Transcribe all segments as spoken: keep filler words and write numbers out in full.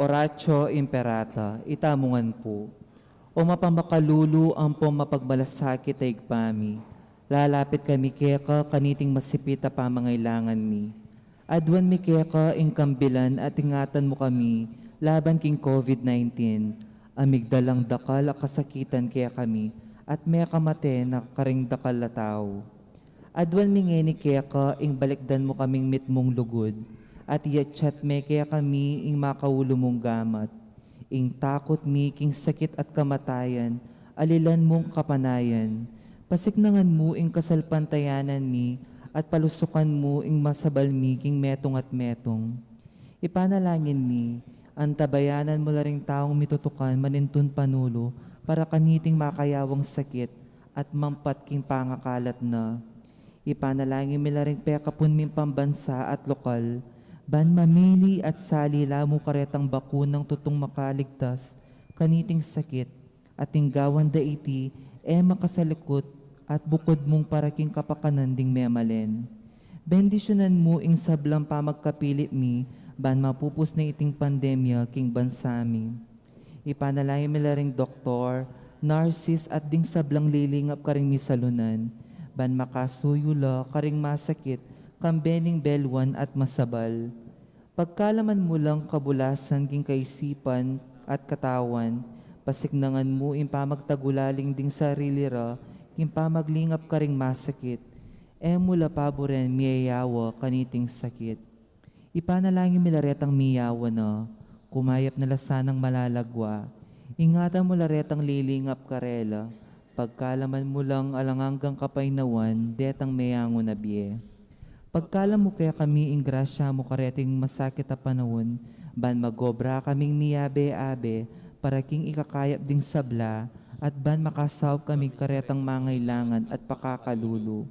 Oratio Imperata, itamu ngan pu. O mapamakalulu ampong mapagmalasakit a Ibpa mi, lalapit kami keka kaniting masipit a pamangailangan mi. Aduan mi keka ing kambilan at ingatan mu kami laban king COVID nineteen, a migdalang dakal a kasakitan kekami at mekamate na karing dakal a tau. Aduan mi ngeni keka ing balikdan mu kaming mitmung lugud, at iatsat me kekami ing makaulu mung gamat. Ing takut mi king sakit at kamatayan, alilan mung kapanayan. Pasiknangan mu ing kasalpantayanan mi, at palusukan mu ing masabal mi king metung at metung. Ipanalangin mi, antabayanan mu la ring taung mitutukan manintun panulu para kaniting makayawang sakit at mampat king pangakalat na. Ipanalangin mi la ring pekapun ming pambansa at lokal, ban mamili at sali la mu karetang bakunang tutung makaligtas kaniting sakit, at ing gawan da iti e makasalikut at bukud mung para king kapakanan ding memalen. Bendisyunan mu ing sablang pamagkapili mi ban mapupus na iting pandemya king bansa mi. Ipanalangin mi la ring doktor, nurses at ding sablang lilingap karing misalunan, ban makasuyu la karing masakit kambe ning beluan at masabal. Pagkalaman mu lang kabulasan king kaisipan at katawan, pasiknangan mu ing pamagtagulaling ding sarili ra king pamaglingap karing masakit. E mu la paburen miyayawa kaniting sakit. Ipanalangin mi la retang miyawa na, kumayap na la sanang malalagwa. Ingatan mu la retang lilingap karela, pagkalaman mu lang alang anggang kapaynawan detang meyangu na bie. Pagkalam mu kekami ing grasya mu kareting masakit a panaun, ban magobra kaming miyabe-abe para king ikakayap ding sabla, at ban makasaup kami karetang mangailangan at pakakalulu.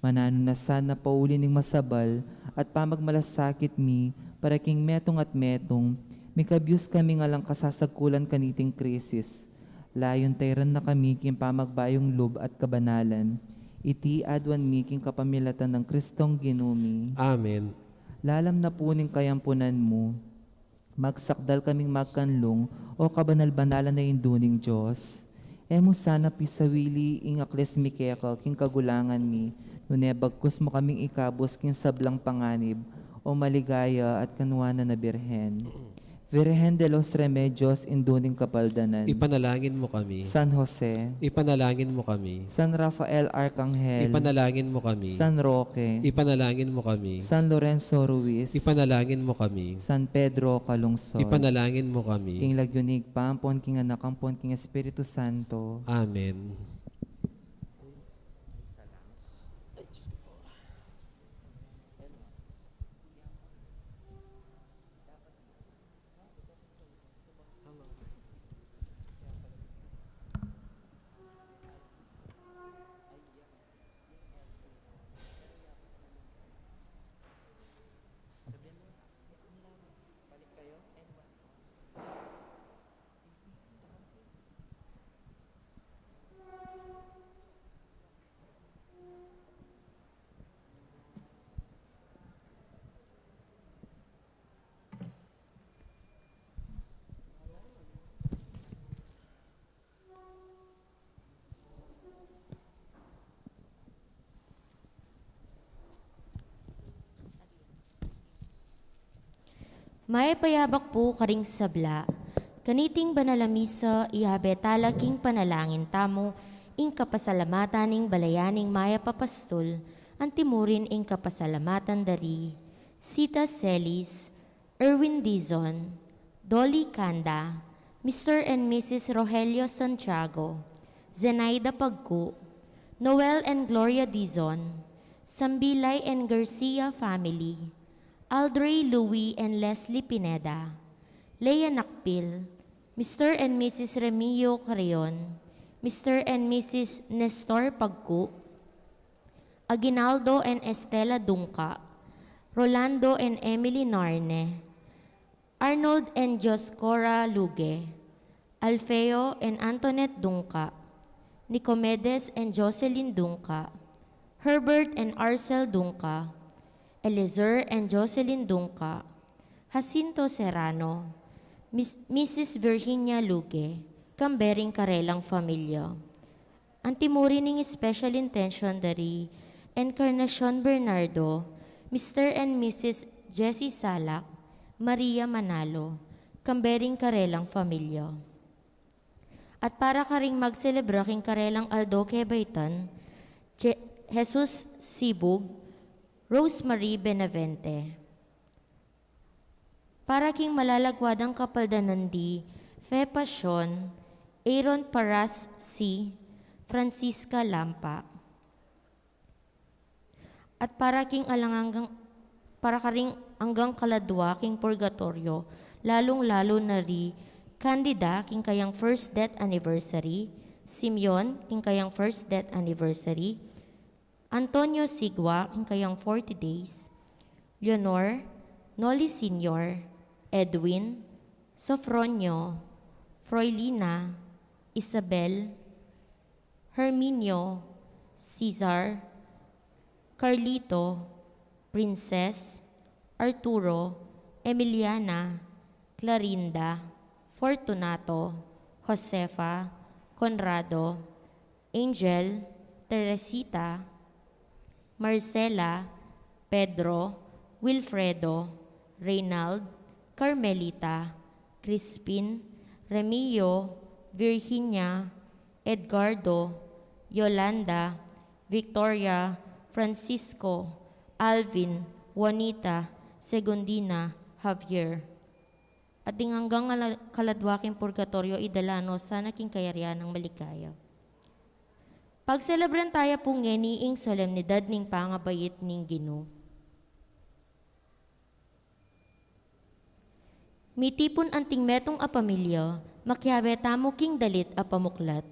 Mananu na sana pauli ning masabal at pamagmalasakit mi para king metung at metung, mikabyus kaming alang kasasagkulan kaniting krisis. Layun tairan na kami king pamagbayung lub at kabanalan. Iti aduan mi king kapamilatan nang Kristong Ginu mi. Amen. Lalam na pu ning kayampunan mu, magsakdal kaming magkanlung, o kabanal-banalan a Indu ning Dios. E mu sana pisawili ing aklis mi keka king kagulangan mi, nune bagkus mu kaming ikabus king sablang panganib, o maligaya at kanuanan a Birhen. Virgen de los Remedios, Indu ning Kapaldanan. Ipanalangin mu kami. San Jose. Ipanalangin mu kami. San Rafael Arcangel. Ipanalangin mu kami. San Roque. Ipanalangin mu kami. San Lorenzo Ruiz. Ipanalangin mu kami. San Pedro Calungsod. Ipanalangin mu kami. King lagyu ning Ibpa, ampon king Anak, ampon king Espiritu Santo. Amen. Mayap a yabak pu karing sabla. Kaniting banal a misa, iyabe tala king panalangin tamu ing kapasalamatan ning balayan ning Mayap a Pastul, antimurin ing kapasalamatan da ri Sita Celis, Erwin Dizon, Dolly Canda, Mister and Missus Rogelio Santiago, Zenaida Pagcu, Noel and Gloria Dizon, Sambilay and Garcia family, Aldrey, Louis and Leslie Pineda, Lea Nakpil, Mister and Missus Remio Carrion, Mister and Missus Nestor Pagcu, Aguinaldo and Estela Dungca, Rolando and Emily Narne, Arnold and Dioscora Luge, Alfeo and Antoinette Dungca, Nicomedes and Jocelyn Dungca, Herbert and Arcel Dungca, Eliezer and Jocelyn Dungca, Jacinto Serrano, Miss, Missus Virginia Luque, kambe ring karelang familia. Antimuri ning special intention da ri Encarnacion Bernardo, Mister and Missus Jessie Salak, Maria Manalo, kambe ring karelang familia. At para karing magselebra king karelang aldo kebaitan, Je-, Jesus Sibug, Rosemary Benavente. Para king malalagwadang kapaldanan di Fe Pasion, Aaron Paras C, Francisca Lampa. At para king alang anggang, para karing anggang kaladwa king purgatoryo, lalung-lalu na ri Candida king kayang first death anniversary, Simeon king kayang first death anniversary, Antonio Sigua king kayang forty days, Leonor, Noli Senior, Edwin, Sofronio, Froilina, Isabel, Herminio, Cesar, Carlito, Princess, Arturo, Emiliana, Clarinda, Fortunato, Josefa, Conrado, Angel, Teresita, Marcela, Pedro, Wilfredo, Reynald, Carmelita, Crispin, Remio, Virginia, Edgardo, Yolanda, Victoria, Francisco, Alvin, Juanita, Segundina, Javier. At ding anggang kala-, kaladwa king purgatoryo, idala no sana king kayarian nang maligaya. Pagselebran taya pu ngeni ing solemnidad ning pangabait ning Ginu. Mitipun anting metung a pamilya, makiabe tamu king dalit a pamuklat.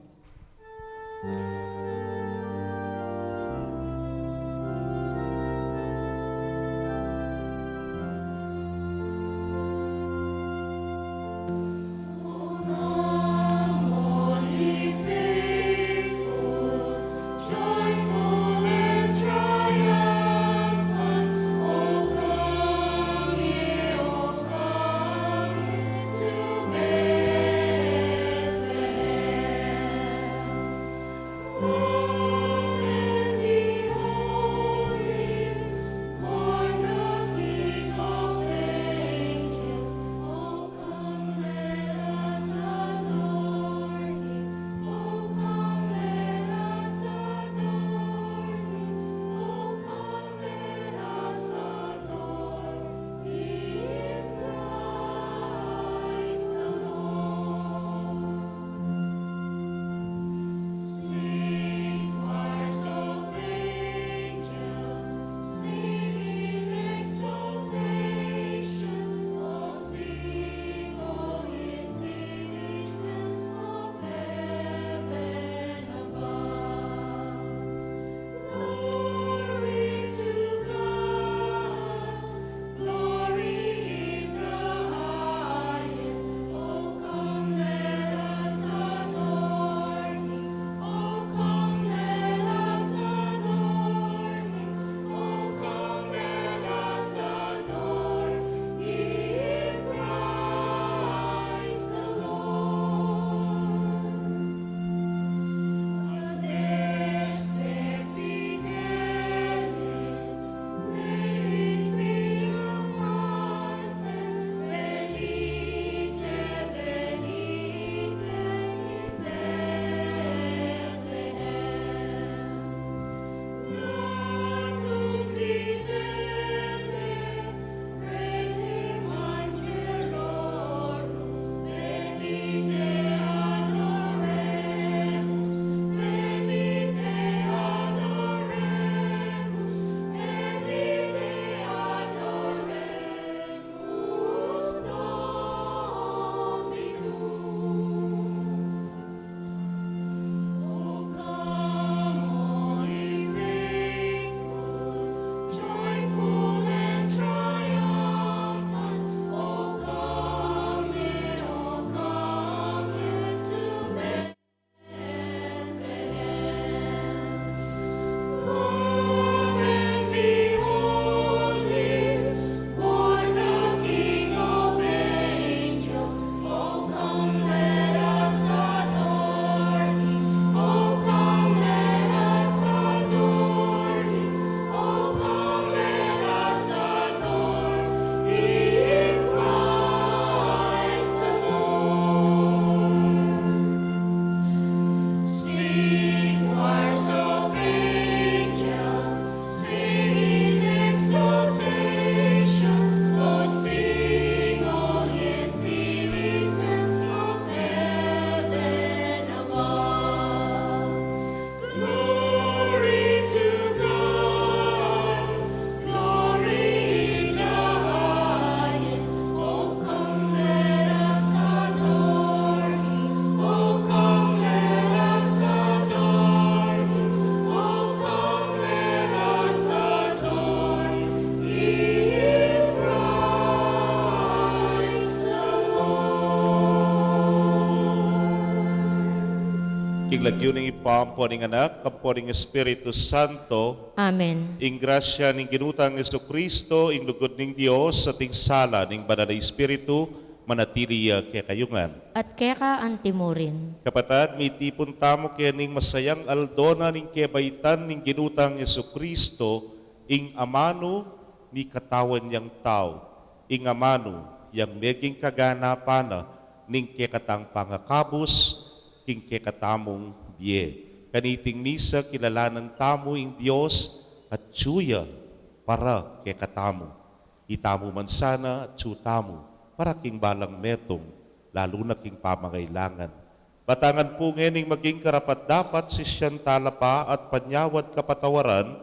King lagyu ning Ibpa, ampo ning Anak, ampo ning Espiritu Santo. Amen. Ing grasya ning Ginu tang Jesucristo, ing lugud ning Dios, at ing sala ning Banal a Espiritu, manatili ya kekayu ngan. At keka antimurin. Kapatad, mitipun tamu kening masayang aldo na ning kebaitan ning Ginu tang Jesucristo, ing amanu mikatawan yang tau, ing amanu yang meging kaganapan na ning kekatang pangakabus king kekatamung bie. Kaniting misa, kilalanan tamu ing Dios atyu ya para kekatamu. Itamu man sana atyu tamu para king balang metung, lalu na king pamangailangan. Batangan pu ngening maging karapat-dapat sisian talapa at panyawad kapatawaran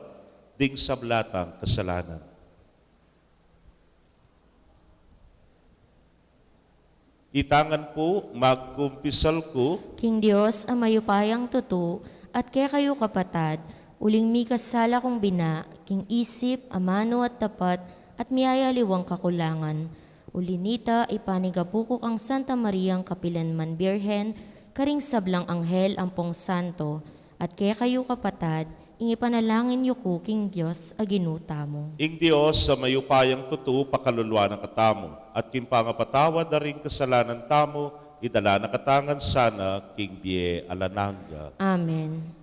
ding sabla tang kasalanan. Itangan pu, magkumpisal ku king Dios a mayupayang tutu, at kekayu kapatad, uling mikasala kung bina, king isip, amanu at tapat, at miyayaliwang kakulangan. Uli nita, ipanigapu ku kang Santa Mariang kapilanman Birhen, karing sablang anghel ampong santo, at kekayu kapatad, ing ipanalangin yu ku king Dios a Ginu tamu. Ing Dios a mayupayang tutu pakaluluan na katamu, at king pangapatawad da ring kasalanan tamu, idala na katamu ngan sana king bie alang angga. Amen.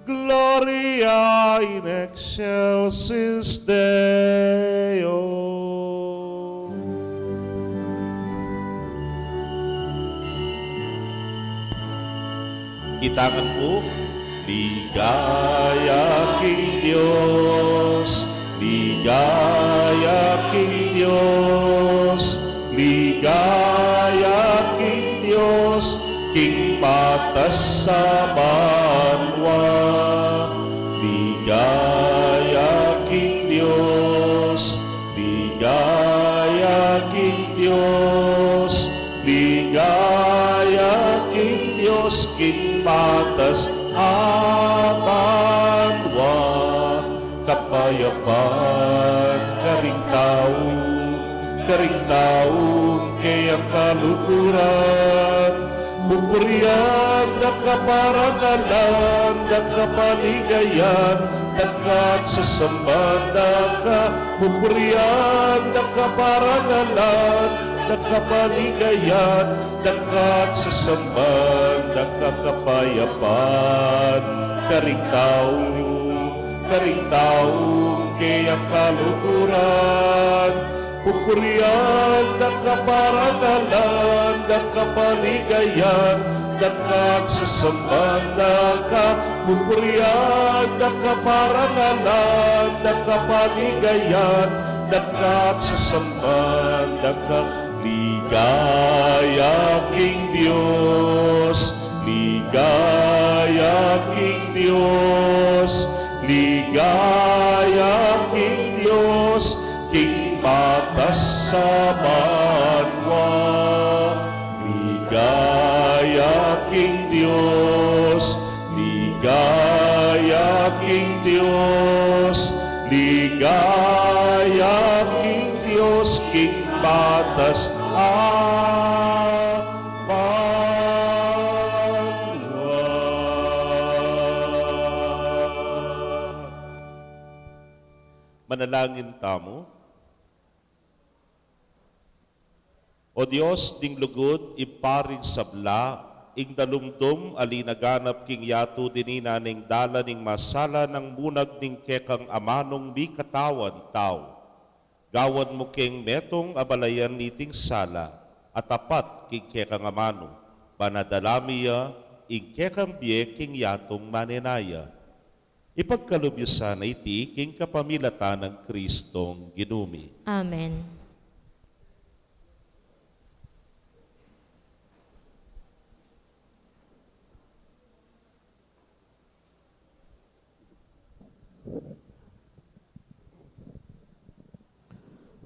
Gloria in excelsis Deo. Itangan pu, ligaya king Dios, ligaya king Dios, ligaya king Dios, king patas a banua. Ligaya king Dios, ligaya king Dios, ligaya king Dios, king patas a banua. Kapayapan karing tau, karing tau keyang kaluguran. Pupurian da ka, parangalan da ka, paligayan da ka, at sasamban da ka. Pupurian da ka, parangalan da ka, paligayan da ka, at sasamban da ka. Kapayapan karing tau, karing tau keyang kaluguran. Pupurian da ka, parangalan da ka, paligayan da ka, at sasamban da ka. Pupurian da ka, parangalan da ka, paligayan da ka, at sasamban da ka. Ligaya king Dios, ligaya king Dios, ligaya king Dios, king patas a banua. Ligaya king Dios, ligaya king Dios, ligaya king Dios, king patas a banua. Manalangin tamu. O Dios ding lugud, Ibpa ring sabla, ing dalumdum a linaganap king yatu, dininan ning dalan ning masala nang munag ning kekang amanung mikatawan tau. Gawan mu keng metung a balayan niting sala, a tapat king kekang amanu, ban adala mi ya ing kekang bie king yatung manenaya. Ipagkalub yu sana iti king kapamilatan nang Kristong Ginu mi. Amen.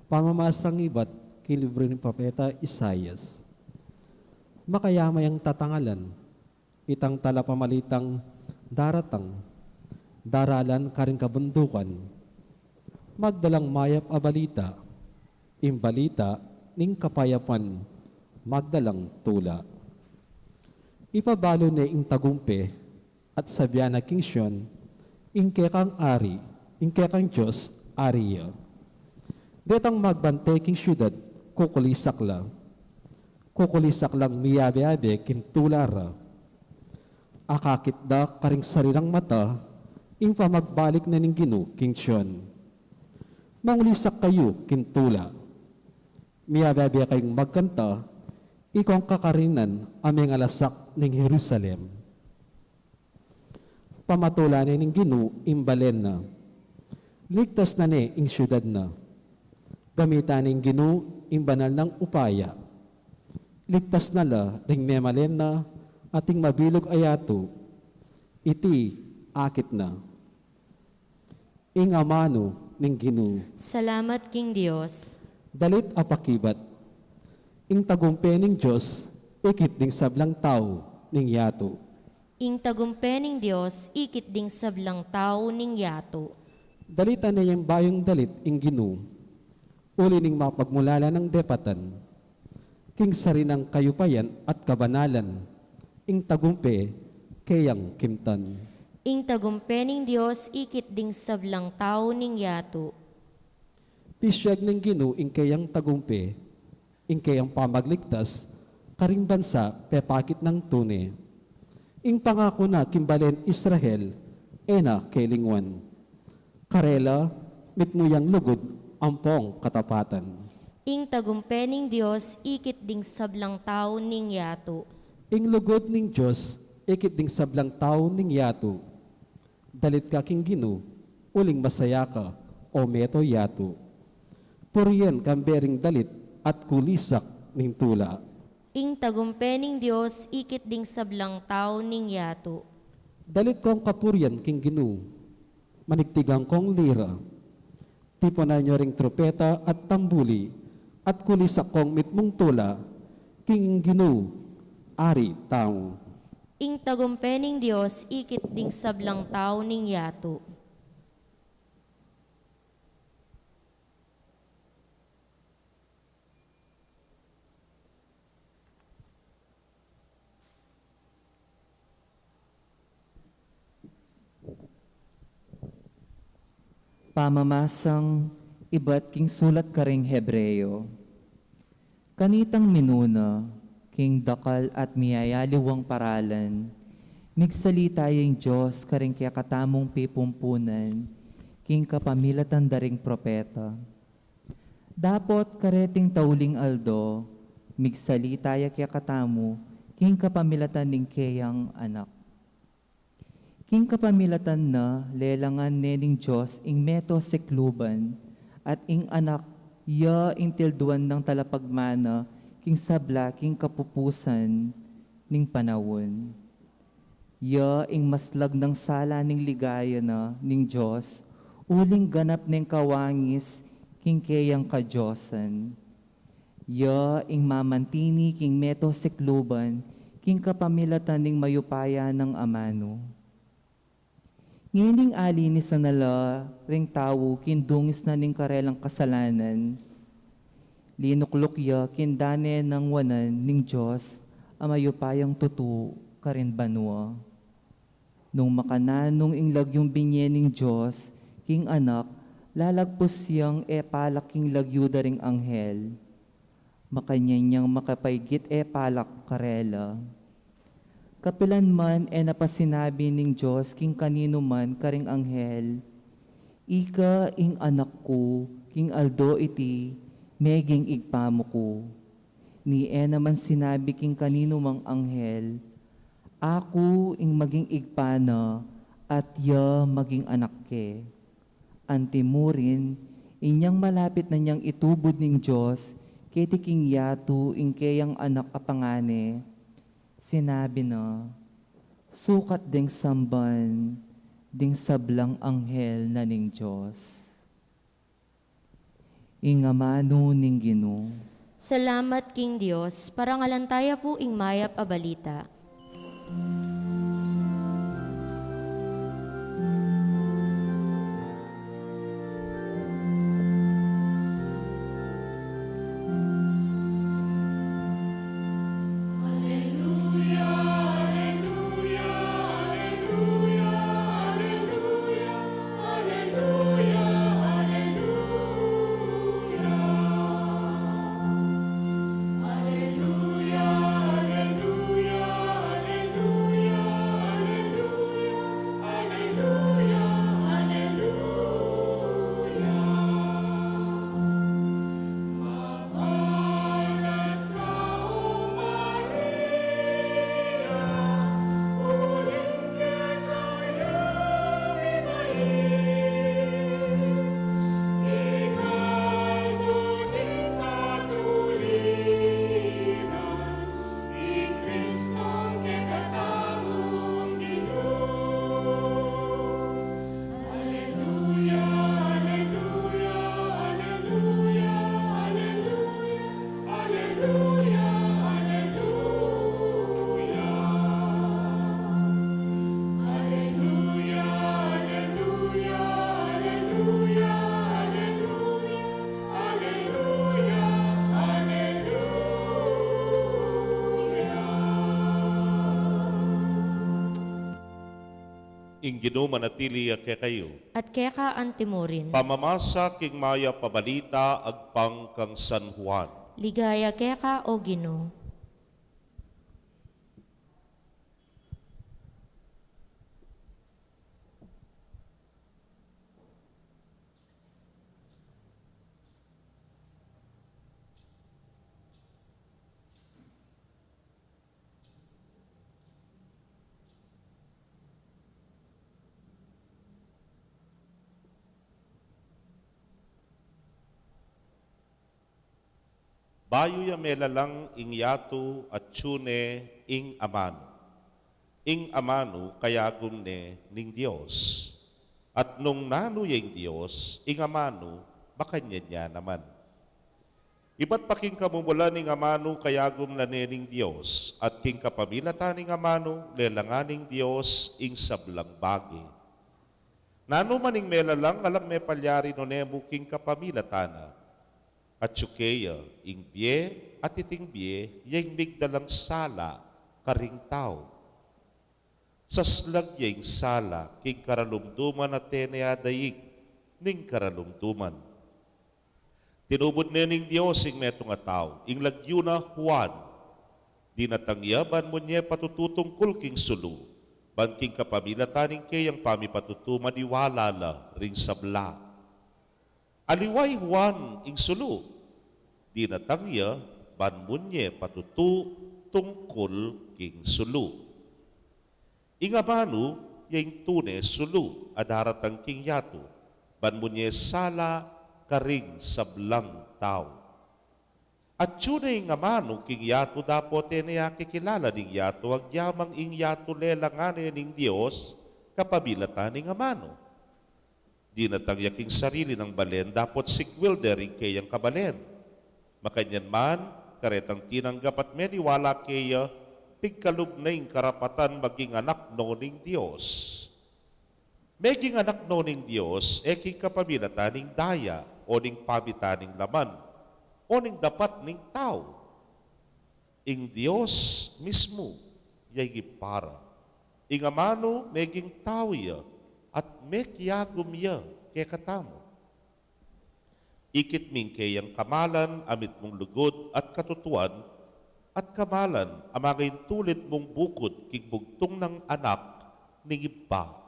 Pamamasang ibat king libru ning propeta Isaias. Makayamayang tatangalan, itang talapamalitang daratang, daralan karing kabundukan. Magdalang mayap a balita, ing balita ning kapayapan, magdalang tula. Ipabalu ne ing tagumpe, at sabian na king Sion, ing kekang Ari, ing kekang Dios, Ari ya. Detang magbante king siudad, kukulisak la. Kukulisak lang miyabe-abe king tula ra. Akakit da karing sarilang mata ing pamagbalik na ning Ginu king Sion. Mangulisak kayu king tula. Miyabe-abe kayung magkanta, ikong kakarinan a mengalasak ning Jerusalem. Pamatula ne ning Ginu ing balen na. Ligtas na ne ing siudad na. Gamitan ning Ginu ing banal nang upaya. Ligtas na la ring memalen na at ing mabilug a yatu. Iti akit na. Ing amanu ning Ginu. Salamat king Dios. Dalit a pakibat. Ing tagumpe ning Dios, ikit ding sablang tau ning yatu. Ing tagumpe ning Dios, ikit ding sablang tau ning yatu. Dalitan ne yang bayung dalit ing Ginu, uli ning mapagmulalan nang depatan, king sarinang kayupayan at kabanalan, ing tagumpe keyang kimtan. Ing tagumpe ning Dios, ikit ding sablang tau ning yatu. Pisiag ning Ginu ing keyang tagumpe, ing keyang pamagligtas, karing bansa pepakit nang tune. Ing pangaku na king balen Israel, e na kelingwan. Karela, mitmu yang lugud ampong katapatan. Ing tagumpe ning Dios, ikit ding sablang tau ning yatu. Ing lugud ning Dios, ikit ding sablang tau ning yatu. Dalit ka king Ginu, uling masaya ka, o meto yatu. Purian kambe ring dalit at kulisak ning tula. Ing tagumpe ning Dios, ikit ding sablang tau ning yatu. Dalit kong kapurian king Ginu, manigtigan kong lira. Tipunan yu ring trupeta at tambuli, at kulisak kong mitmung tula, king Ginu, Ari tang. Ing tagumpe ning Dios, ikit ding sablang tau ning yatu. Pamamasang ibat king sulat karing Hebreo. Kanitang minuna, king dakal at miyayaliwang paralan, migsalita ya ing Dios karing kekatamung pipumpunan, king kapamilatan da ring propeta. Dapot kareting tauling aldo, migsalita ya kekatamu, king kapamilatan ning keyang Anak. King kapamilatan na, lelangan ne ning Dios ing meto sikluban, at ing Anak, ya ing tilduan nang talapagmana, king sabla king kapupusan ning panaun. Ya ing maslag nang sala ning ligaya na ning Dios, uling ganap neng kawangis king keyang kadiosan. Ya ing mamantini king meto sikluban, king kapamilatan ning mayupaya nang amanu. Ngening alinisan na la ring tau king dungis na ning karelang kasalanan, linukluk ya king dane nang wanan ning Dios a mayupayang tutu karin banua. Nung makananung ing lagyung binye ning Dios king Anak, Lalagpus yang e palak king lagyu da ring anghel, makanyan yang makapaigit e palak karela. Kapilan man e na pa sinabi ning Dios king kaninu man karing anghel, "Ika ing Anak ku, king aldo iti meging Ibpa mu ku." Ni e naman sinabi king kaninu mang anghel, "Aku ing maging Ibpa na, at ya maging Anak ke." Antimurin, inyang malapit na niyang itubud ning Dios keti king yatu ing keyang Anak a pangane, sinabi na, "Sukat deng samban ding sablang anghel na ning Dios." Ing amanu ning Ginu. Salamat king Dios. Parangalan taya pu ing mayap a balita. Ing Ginu manatili ya kekayu. At keka antimurin. Pamamasa king mayap a balita agpang kang San Juan. Ligaya keka, O Ginu. Bayu ya melalang ing yatu, atyu ne ing amanu. Ing amanu kayagum ne ning Dios. At nung nanu ya ing Dios, ing amanu makanyan ya naman. Ibat pa king kamumulan ning amanu kayagum na ne ning Dios, at king kapamilatan ning amanu lelangan ning Dios ing sablang bage. Nanu man ing melalang alang mepalyari nune mu king kapamilatan na. Atyu keya ing bie, at iting bie ya ing migdalang sala karing tau. Saslag ya ing sala king karalumduman a tene adaig ning karalumduman. Tinubud ne ning Dios ing metung a tau, ing lagyu na Juan. Dinatang ya ban munye patutu tungkul king sulu, ban king kapamilatan ning keyang pamipatutu maniwala la ring sabla. Aliwa i Juan ing sulu, dinatang ya ban munye patutu tungkul king sulu. Ing amanu ya ing tune sulu a daratang king yatu, ban munye sala karing sablang tau. Atyu ne ing amanu king yatu dapot e ne akikilala ning yatu agyamang ing yatu lelangan ne ning Dios kapamilatan ning amanu. Dinatang ya king sarili nang balen dapot sikwil de ring keyang kabalen. Makanyan man, karetang tinanggap at meniwala keya, pigkalub ne ing karapatan maging anak no ning Dios. Meging anak no ning Dios e king kapamilatan ning daya o ning pamitan ning laman o ning dapat ning tau. Ing Dios mismu ya ing Ibpa ra. Ing amanu meging tau ya at mekiagum ya kekatamu. Ikit mi ing keyang kamalan a mitmung lugud at katutuan, at kamalan a mangintulid mung bukud king bugtung nang Anak ning Ibpa.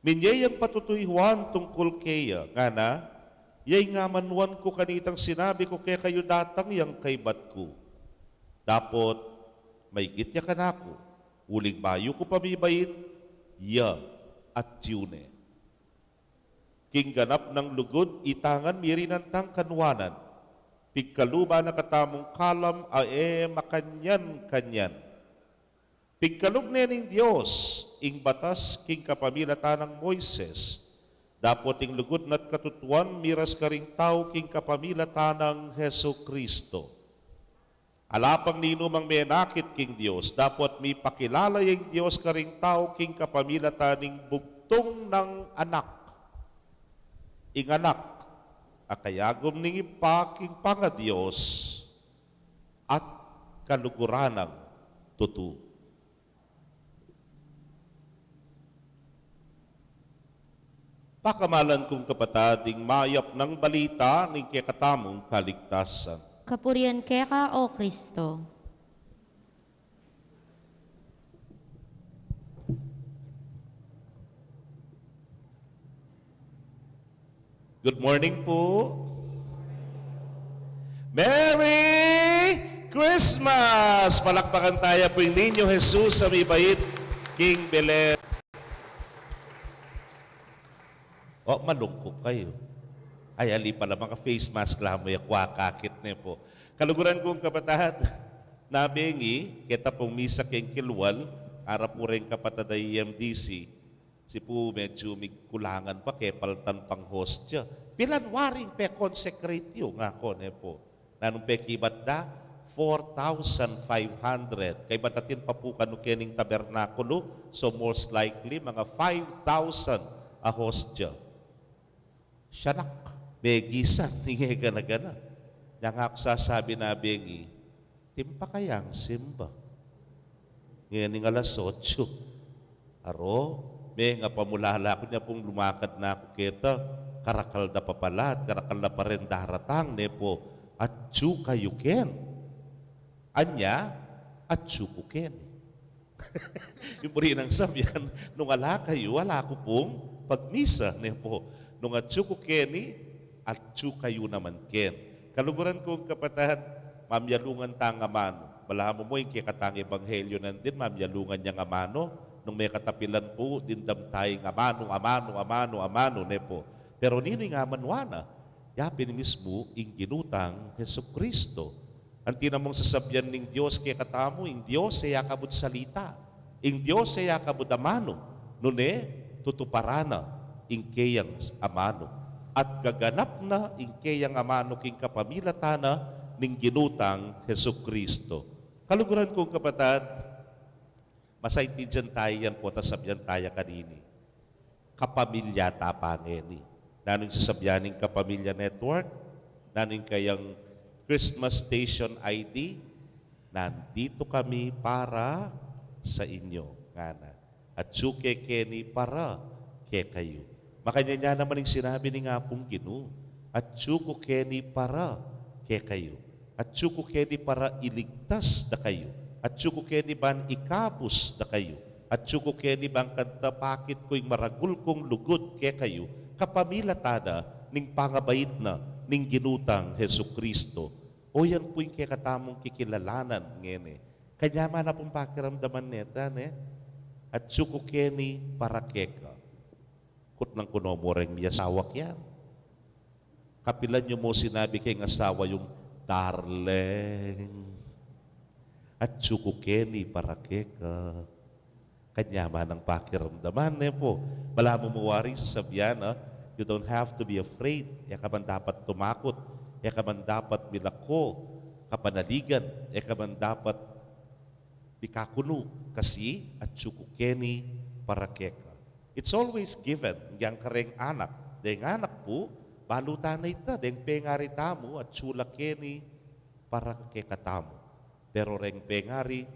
Minie yang patutu i Juan tungkul keya, ngana, iya ing amanuan ku kanitang sinabi ku kekayu datang yang kaybat ku. Dapot maigit ya kanaku, uling bayu ku pa mibait, iya atyu ne. King ganap nang lugud, itangan mi rin nang tangkanuanan. Pigkaluban na katamung kalam a e makanyan-kanyan. Pigkalub ne ning Dios ing batas king kapamilatan nang Moises, dapot ing lugud na't katutuan miras karing tau king kapamilatan nang Jesu-Cristo. Ala pang ninumang menakit king Dios, dapot mipakilala ya ing Dios karing tau king kapamilatan ning bugtung nang Anak. Ing Anak a kayagum ning Ibpa king pangaDios at kaluguran nang tutu. Pakamalan kung kapatad, ing mayap nang balita ning kekatamung kaligtasan. Kapurian keka, O Kristo. Good morning po. Merry Christmas! Palakpakan taya pu ing Niño Jesus a mibait king Belen. O, malungkut kayu. Ay, ali pala, maka-face mask la mu ya, kua kakit ne po. Kaluguran kung kapatad, nabengi, keta pung misa keng kilwal, ara pu reng kapatad a E M D C, si pu medyu migkulangan pa, kepaltan pang hostya. Pilan waring pe-consecrate yu, ngaku ne po. Nanung pekibat da? Four thousand five hundred. Kaybat atin pa pu kanu kening tabernakulu, so most likely, mga five thousand a hostya. Siyanak, megisan, ing e gana-gana. Nya ngaku sasabi na bengi, timpa kayang simba? Ngening alas otso. Aro, mengapamulala ku nya pung lumakad na ku keta, karakal da pa pala, at karakal da pa rin daratang, ne po, atyu kayu ken. Anya, atyu ku keni. Ing buri nang sabyan, nung ala kayu, ala ku pung pagmisa, ne po. Nung atyu ku keni, atyu kayu naman ken. Kaluguran kung kapatad, mamyalungan tang amanu. Balamu mu ing kekatang ebanghelyo nandin, mamyalungan yang amanu. Nung mekatapilan pu, dimdam tayang amanu, amanu, amanu, amanu, ne po. Pero ninu ing amanuan na? Ya pin mismu ing Ginu tang Jesucristo. Anti na mung sasabyan ning Dios kekatamu, ing Dios e ya kabud salita. Ing Dios e ya kabud amanu, nune tutuparan na ing keyang amanu. At gaganap na ing keyang amanu king kapamilatan na ning Ginu tang Jesucristo. Kaluguran kung kapatad, masaintindian taya yan po, ta sabyan taya kanini. Kapamilya ta pa ngeni. Nanu ing sasabyan ning Kapamilya Network? Nanu ing kayang Christmas Station I D? Nandito kami para sa inyo, ngana. Atyu ke keni para kekayu. Makanyan ya naman ing sinabi ning Apung Ginu, atyu ku keni para kekayu. Atyu ku keni para iligtas da kayu. Atyu ku keni ban ikabus da kayu. Atyu ku keni ban kanita pakit ku ing maragul kung lugud kekayu, kapamilatan na ning pangabait na ning Ginu tang Jesucristo. O yan pu ing kekatamung kikilalanan ngeni. Kanyaman na pung pakiramdaman neta, ne? Atyu ku keni para keka. Kutnan ku no mu reng miasawa kyan. Kapilan yu mu sinabi keng asawa yung, "Darling, atyu ku keni para keka." Kanyaman nang pakiramdaman, ne po? Balamu mu waring sasabyan, ah, you don't have to be afraid. E ka man dapat tumakut. E ka man dapat milako kapanaligan. E ka man dapat mikakunu, kasi atyu ku keni para keka. It's always given, yang kareng anak. Deng anak pu, balu ta na ita, deng pengari tamu, atyu la keni para kekatamu. Pero reng pengari,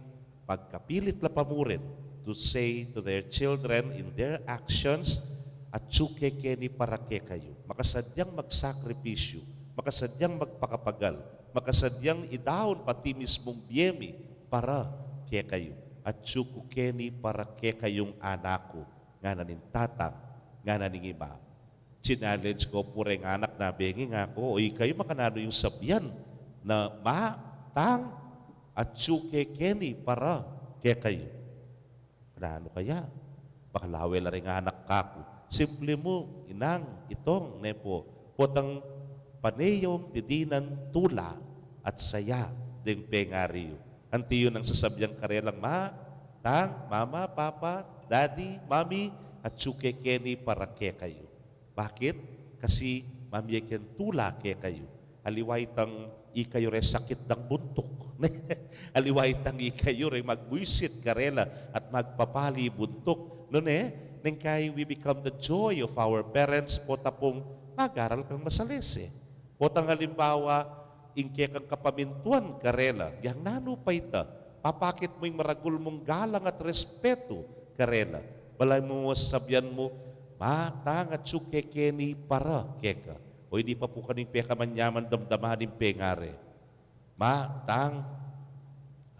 pagkapilit la pa mu rin to say to their children in their actions, Atyu ke keni para kekayu. Makasadyang magsakripisyu, makasadyang magpakapagal, makasadyang idaun pati mismung bie mi para kekayu. Atyu ku keni para kekayung anak ku, ngana ning tatang, ngana ning ima. Chinallenge ku pu reng anak na bengi, ngaku, o ikayu makananu yung sabian na, "Ma, tang, atyu ke keni para kekayu." Nanu kaya? Bakal awe la ring anak kaku. Simple mu, inang, itong, ne pu. Potang pane yung didinan tula at saya deng pengari yu. Anti yu nang sasabian karelang, "Ma, tang, mama, papa, daddy, mami, atyu ke keni para kekayu." Bakit? Kasi mamie keng tula kekayu. Aliwa itang ikayu reng sakit dang buntuk. Aliwa itang ikayu reng magbuisit karela at magpapali buntuk. Nune, neng kai we become the joy of our parents, pota pung mag-aral kang masalese. Potang halimbawa, ing kekang kapamintuan karela, yang nanu pa ita, papakit mu ing maragul mung galang at respetu karela. Balamu sasabian mu, "Ma, tang, atyu ke keni para keka." O ini pa pu kanu ing pekamanyaman damdaman ing pengari. "Ma, tang,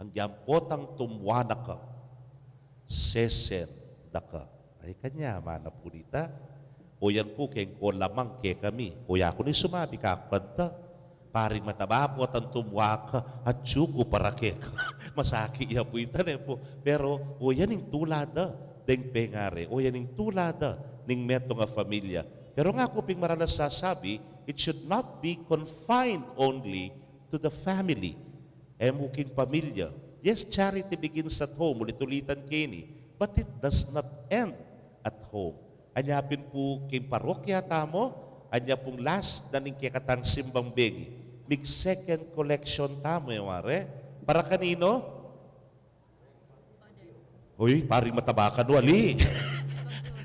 anggiyang potang tumwa na ka, sesen da ka." Ay, kanyaman na pu nita. O yan pu keng ko lamang kekami. O yaku ne sumabi kaku kanta, "Paring mataba, potang tumwa ka, atyu ku para keka." Masakit ya pu ita, ne pu. Pero o yan ing tula da deng pengari, o yan ing tula da ning metung a familia. Pero ngaku pin maralas sasabi, it should not be confined only to the family. E mu king pamilya. Yes, charity begins at home, ulit-ulitan ke ini, but it does not end at home. Anya pin pu king parokya tamu, anya pung last na ning kekatang simbang bengi, mig-second collection tamu, e wari? Para kaninu? Uy, paring mataba ka, no, ali.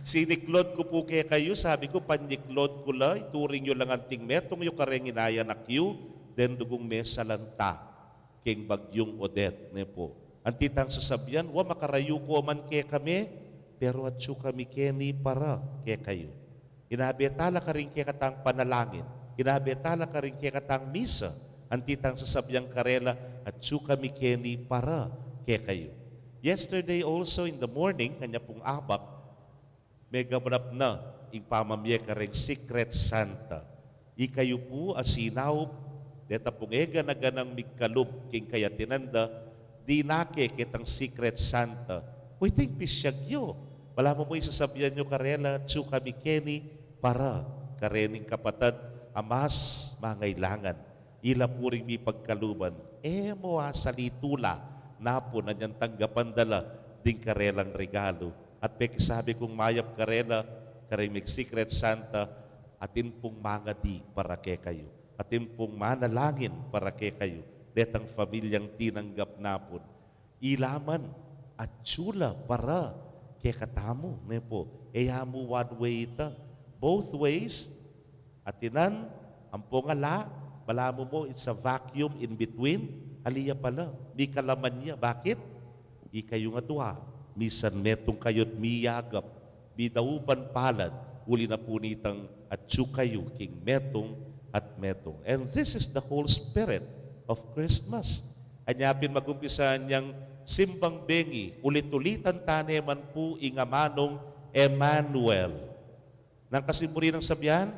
Siniklod ku pu kekayu, sabi ku, panyiklod ku la, ituring yu lang anting metung yu kareng inayanak yu, deng dugung mesalanta keng Bagyung Odette, ne pu. Anti tang sasabian, "Wa, makarayu ko man kekami, pero atyu kami keni para kekayu." Inabe tala karing kekatang panalangin, inabe tala karing kekatang misa, anti tang sasabian karela, "Atyu kami keni para kekayu." Yesterday also in the morning, kanya pung abak, megablap na ing pamamie kareng Secret Santa. Ikayu pu a sinaup, deta pung e gana-ganang migkalub king kayatinan da, dinake ketang Secret Santa. Uy, ting pisyag yu. Balamu mu isasabian yu karela, "Atyu kami keni para karening kapatad a mas mangailangan." Ila pu ring mipagkaluban. E mu asali tula napun anyang tanggapan da la ding karelang regalu. At pekisabi kung mayap karela, kareng mig-Secret Santa, atin pung mangadi para kekayu, atin pung manalangin para kekayu, detang familyang tinanggap na pun. Ila man, atyu la para kekatamu, ne pu. E ya mu one way ita. Both ways, atinan, ampong ala, balamu mu, it's a vacuum in between. Ali ya pala, mikalaman ya. Bakit? Ikayu ngan dua, misan metung kayu't miyagap, midaupan palad, uli na pu nitang atyu kayu king metung at metung. And this is the whole spirit of Christmas. Anya pin magumpisan yang simbang bengi, ulit-ulitan tane man pu ing amanung Emmanuel. Nang kasi mu rin ang sabian,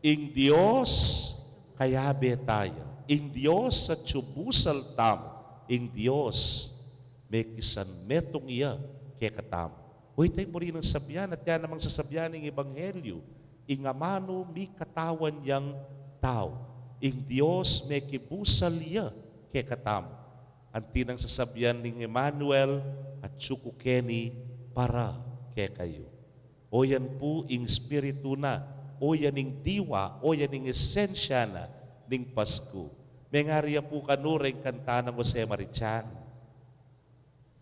ing Dios kayabe taya. Ing Dios atyu busal tamu. Ing Dios mekisan metung ya kekatamu. Uy, tayu mu rin ang sabian, at yan namang sasabian ning Ebanghelyo, ing amanu mikatawan yang tau. Ing Dios mekibusal ya kekatamu. Anti nang sasabian ning Emmanuel, atyu ku keni para kekayu. O yan pu ing espiritu na, o yan ing diwa, o yan ing esensya na ning Pasku. Mengari ya pu kanu reng kanta nang Jose Marichan.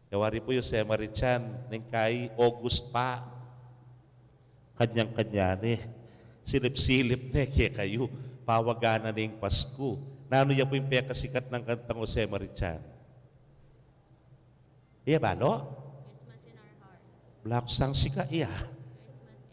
Yawari pu Jose Marichan, neng kai August pa. Kanyang-kanya ne. Silip-silip ne kekayu. Pawagan na ning Pasku. Nanu ya pu ing pekasikat nang kantang Jose Marichan? Iya, balo? Christmas in our hearts. Black Sang sika, iya. Christmas in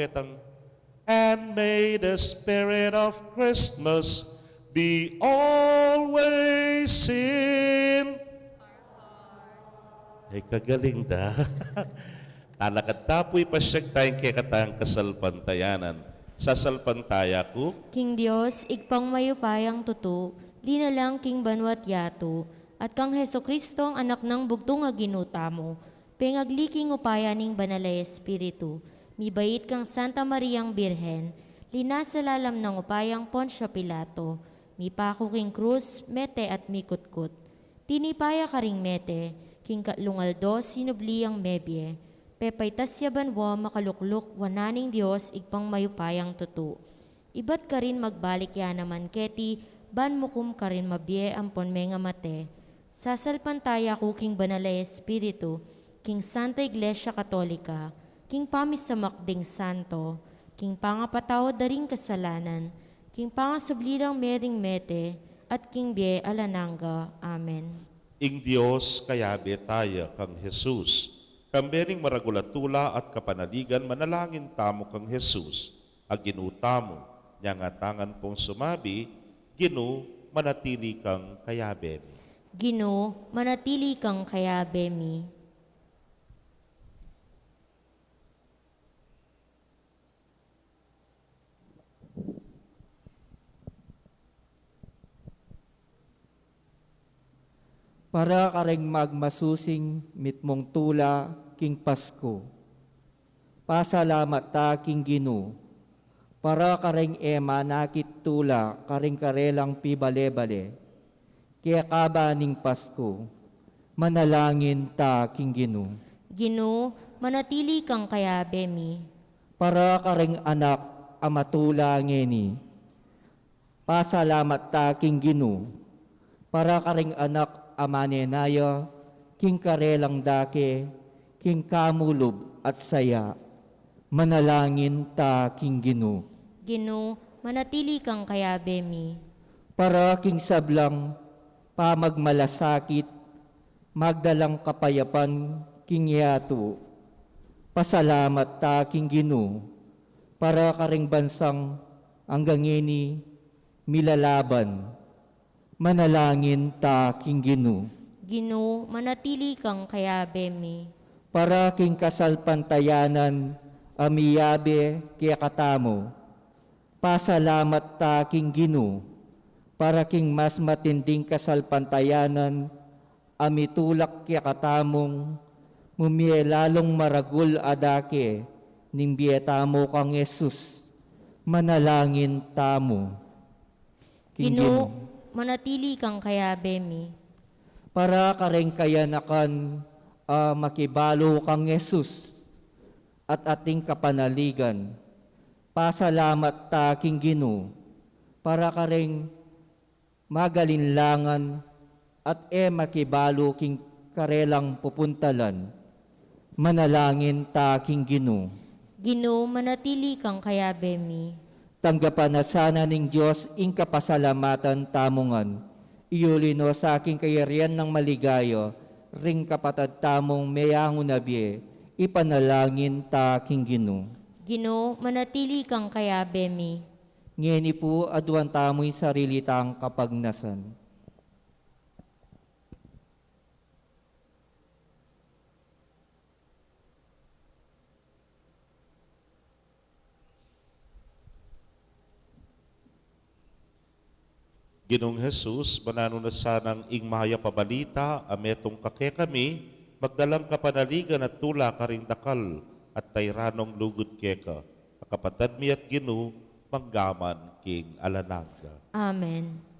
ketang, "And may the spirit of Christmas be always in." Ay, kagaling da. Talakad ta pu, ipasyag taya ing kekatang kasalpantayanan. Sasalpantaya ku king Dios, Ibpang mayupayang tutu, linalang king banua't yatu, at kang Jesucristo, Anak nang bugtung a Ginu tamu, pengagli king upaya ning Banal a Espiritu, mibait kang Santa Mariang Birhen, linasa lalam nang upayang Poncio Pilato, mipaku king krus, mete at mikutkut. Tinipa ya karing mete, king katlung aldo sinubli yang mebie, pepaitas ya banua, makalukluk wanan ning Dios Ibpang mayupayang tutu. Ibat karin magbalik ya naman keti, ban mukum karing mabie ampon mengamate. Sasalpantaya ku king Banal a Espiritu, king Santa Iglesia Katolika, king pamisamak ding santo, king pangapatawad da ring kasalanan, king pangasubli rang mie ring mete, at king bie alang angga. Amen. Ing Dios kayabe taya kang Jesus, kambe ning maragul a tula at kapanaligan, manalangin tamu kang Jesus a Ginu tamu. Nya ngan tamu pung sumabi, "Ginu, manatili kang kayabe mi." Ginu, manatili kang kayabe mi. Para karing magmasusing mitmung tula king Pasku. Pasalamat ta king Ginu. Para karing e manakit tula karing karelang pibale-bale. Kekaba ning Pasku, manalangin ta king Ginu. Ginu, manatili kang kayabe mi. Para karing anak a matula ngeni, pasalamat ta king Ginu. Para karing anak a manenaya king karelang dake, king kamulub at saya, manalangin ta king Ginu. Ginu, manatili kang kayabe mi. Para king sablang pamagmalasakit, magdalang kapayapan king yatu, pasalamat ta king Ginu. Para karing bansang anggang ngeni milalaban, manalangin ta king Ginu. Ginu, manatili kang kayabe mi. Para king kasalpantayanan a miyabe kekatamu, pasalamat ta king Ginu. Para king mas matinding kasalpantayanan a mitulak kekatamung mumie lalung maragul a dake ning bie tamu kang Jesus, manalangin tamu. King Ginu, Ginu, manatili kang kayabe mi. Para karing kayanakan a makibalu kang Jesus at ating kapanaligan. Pasalamat ta king Ginu, para kareng magalinlangan at e makibalu king karelang pupuntalan. Manalangin ta king Ginu. Ginu, manatili kang kayabe mi. Tanggapan na sana ning Dios ing kapasalamatan tamu ngan. Iyuli no sa king kayarian nang maligaya ring kapatad tamung meyangu na bie, ipanalangin ta king Ginu. Ginu, manatili kang kayabe mi. Ngeni pu, aduan tamu ing sarili tang kapagnasan. Ginung Jesus, mananu na sanang ing mayap a balita a metung ka kekami, magdalang kapanaligan at tula karing dakal at tairanong lugud keka, a kapatad mi at Ginu, manggaman king alang angga. Amen.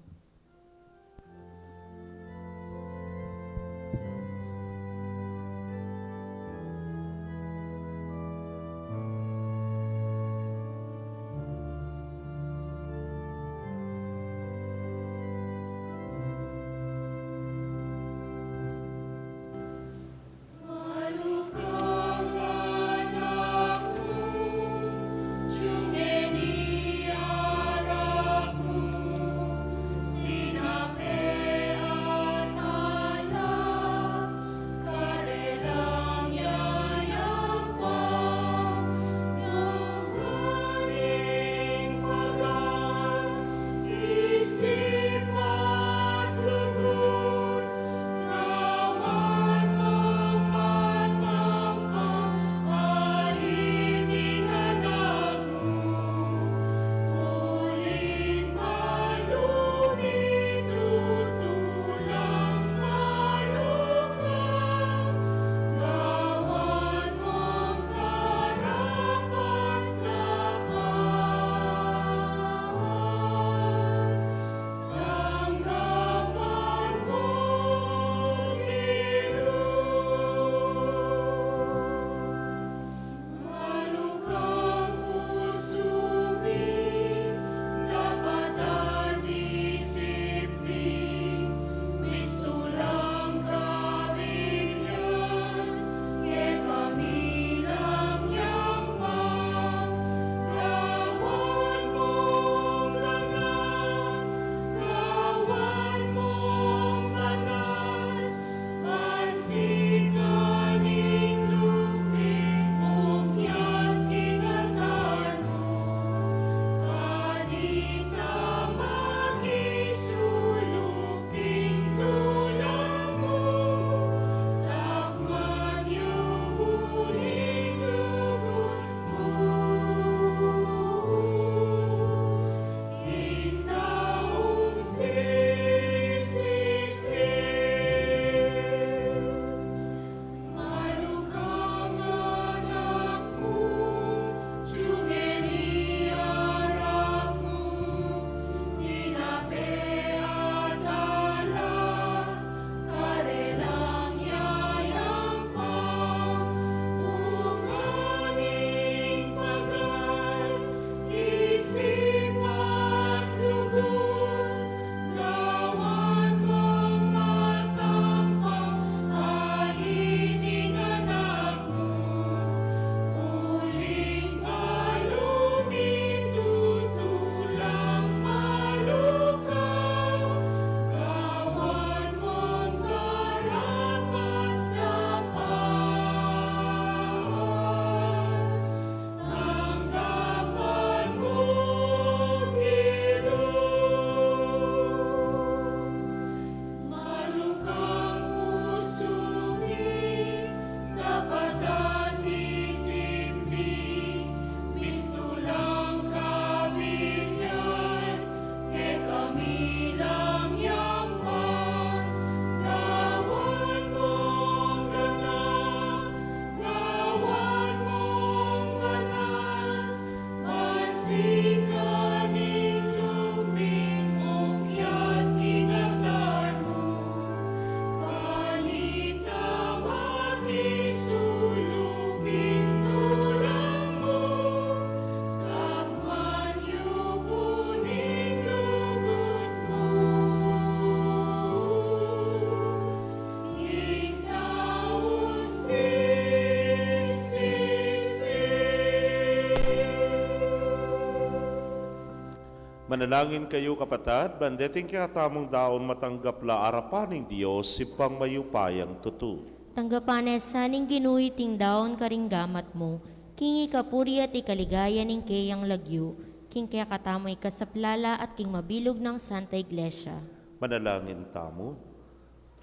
Manalangin kayu, kapatad, ban deting kekatamung daun matanggap la arapan ning Dios, Ibpang mayupayang tutu. Tanggapan na sa ning Ginu iting daun karing gamat mu, king ikapuri at ikaligaya ning keyang lagyu, king kekatamung ikasaplala at king mabilug nang Santa Iglesia. Manalangin tamu.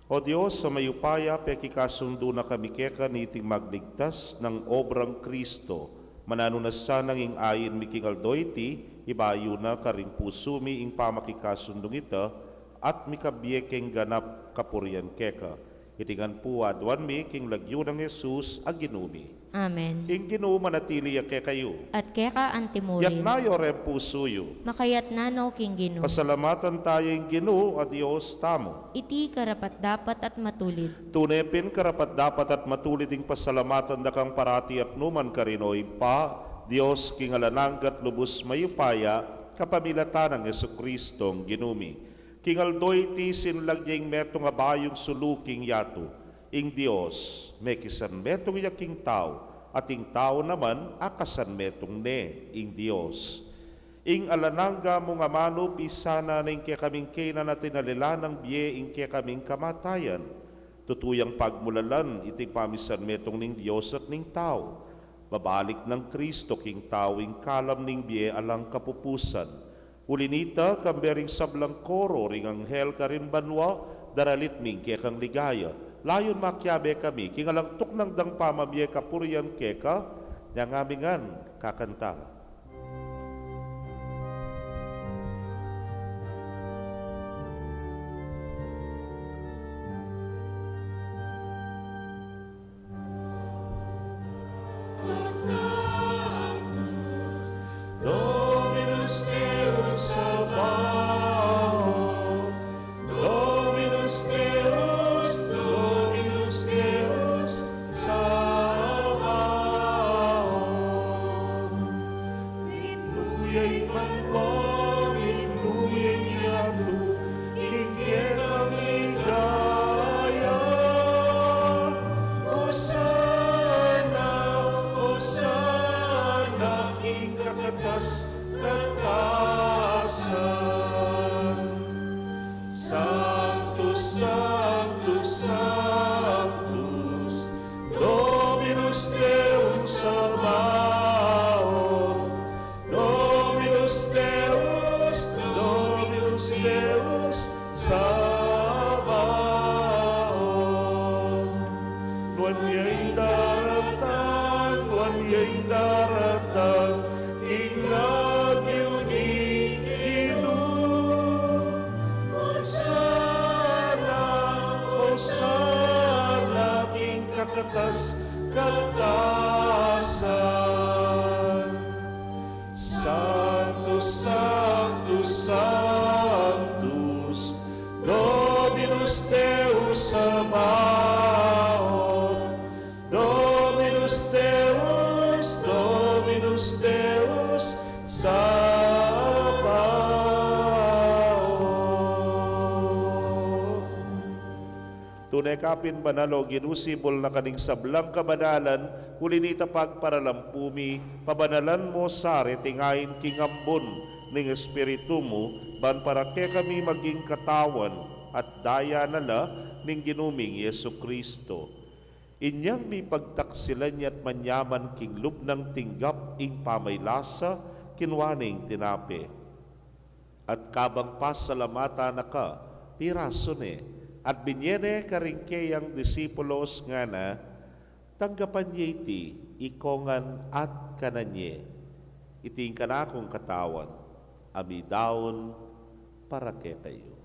O Dios a mayupaya, pekikasundu na kami keka niting magligtas nang obrang Kristo. Mananu na sanang ing ain mi king aldo iti, ibayu na karing pusu mi ing pamakikasundung ita, at mikabie king ganap kapurian keka. Iti ngan pu aduan mi king lagyu nang Jesus a Ginu mi. Amen. Ing Ginu manatili ya kekayu. At keka antimurin. Yatna yu reng pusu yu. Makayatna no king Ginu. Pasalamatan taya ing Ginu a Dios tamu. Iti karapat-dapat at matulid. Tune pin karapat-dapat at matulid ing pasalamatan da kang parati at numan karin, o Ibpa, Dios king alang angga at lubus mayupaya, kapamilatan nang Jesucristong Ginu mi. King aldo iti sinlag ya ing metung a bayung sulu king yatu, ing Dios, mekisanmetung ya king tau, at ing tau naman akasanmetung ne ing Dios. Ing alang angga mung amanu, pisanan na ing kekaming keynan at inalilan nang bie ing kekaming kamatayan. Tutu yang pagmulalan iting pamisanmetung ning Dios at ning tau. Babalik nang Kristo king tau ing kalam ning bie alang kapupusan. Uli nita, kambe ring sablang koro ring anghel karin banua, daralit mi ing kekang ligaya. Layun makiabe kami king alang tuknang dang pamamie kapurian keka, nyang ami ngan kakanta. Sanctus, Dominus Deus Sabaoth, Dominus Deus, Dominus Deus Sabaoth. Mipnu ya ing banua, mipnu ya ing yatu, king kekang ligaya. Hosana, Hosana, king kakatas-katasan. Sanctus, Sanctus, Sanctus, Dominus Deus Sabaoth, Dominus Deus, Dominus Deus Sabaoth. Nuan ya ing daratang, nuan ya ing daratang, king lagyu ning Ginu. Hosana, Hosana, king kakatas-katasan. Sanctus, Sanctus, Sanctus, Dominus Deus Sabaoth, Dominus Deus, Dominus Deus Sabaoth. Tune ka pin banal, o Ginu, sibul na ka ning sablang kabanalan, uli nita pagparalan pu mi, pabanalan mu sa reting ain king ambun ning Espiritu mu, ban para kekami maging katawan at daya na la ning Ginu ming Jesucristo. Inyang mipagtaksilan ya at manyaman king lub nang tinggap ing pamaylasa, kinua ne ing tinape. At kabang pasalamatan na ka, pirasu ne, at binye ne karing keyang disipulos ngana, tanggapan ye iti, ikongan at kanan ye. Iti ing kanakung katawan, a midaun para kekayu.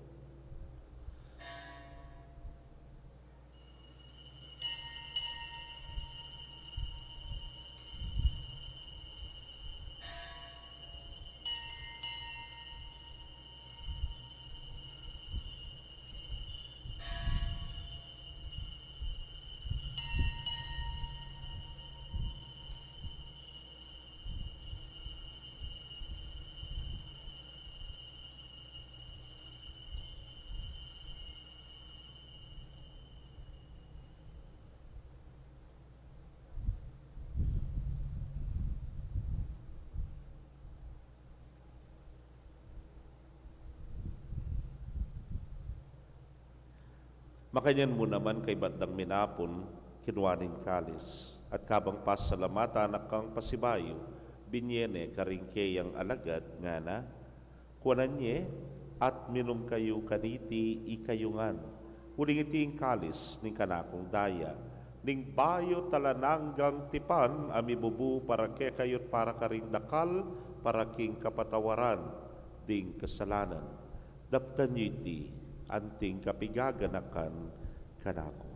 Makanyan mu naman kaybat dang minapun, kinua ne ing kalis, at kabang pasalamatan na kang pasibayu, binye ne karing keyang alagad, ngana: Kuanan ye, at minum kayu kaniti ikayu ngan. Uling iti ing kalis ning kanakung daya, ning bayu at alang anggang tipan, a mibubu para kekayu at para karing dakal, para king kapatawaran ding kasalanan. Daptan yu iti anting kapigaganakan kanaku.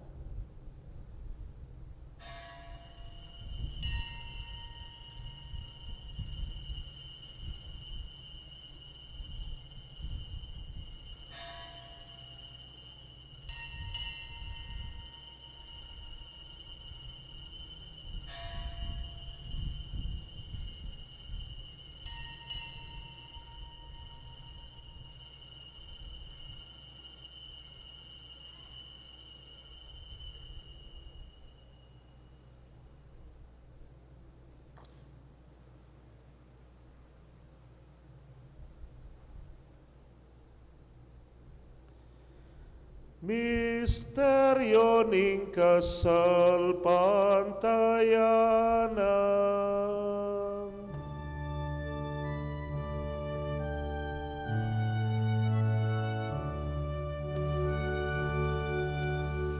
Misteryo ning kasalpantayanan.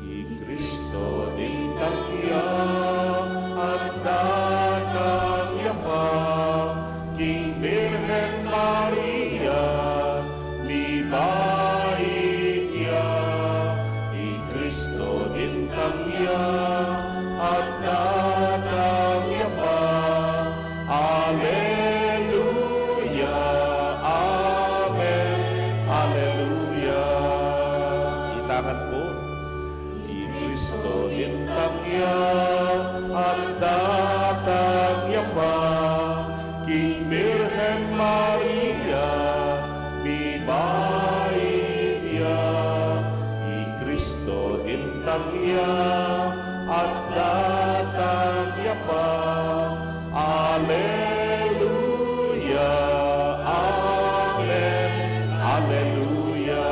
I Kristo dintang ya, at datang ya pa, king Birhen Maria, mibait ya. I Kristo dintang ya, at datang ya pa. Aleluya. Amen. Aleluya. Itangan pu. I Kristo dintang ya, at datang ya pa, king Birhen Maria, mibait ya. I Kristo dintang ya, at datang ya pa. Aleluya. Amen. Aleluya.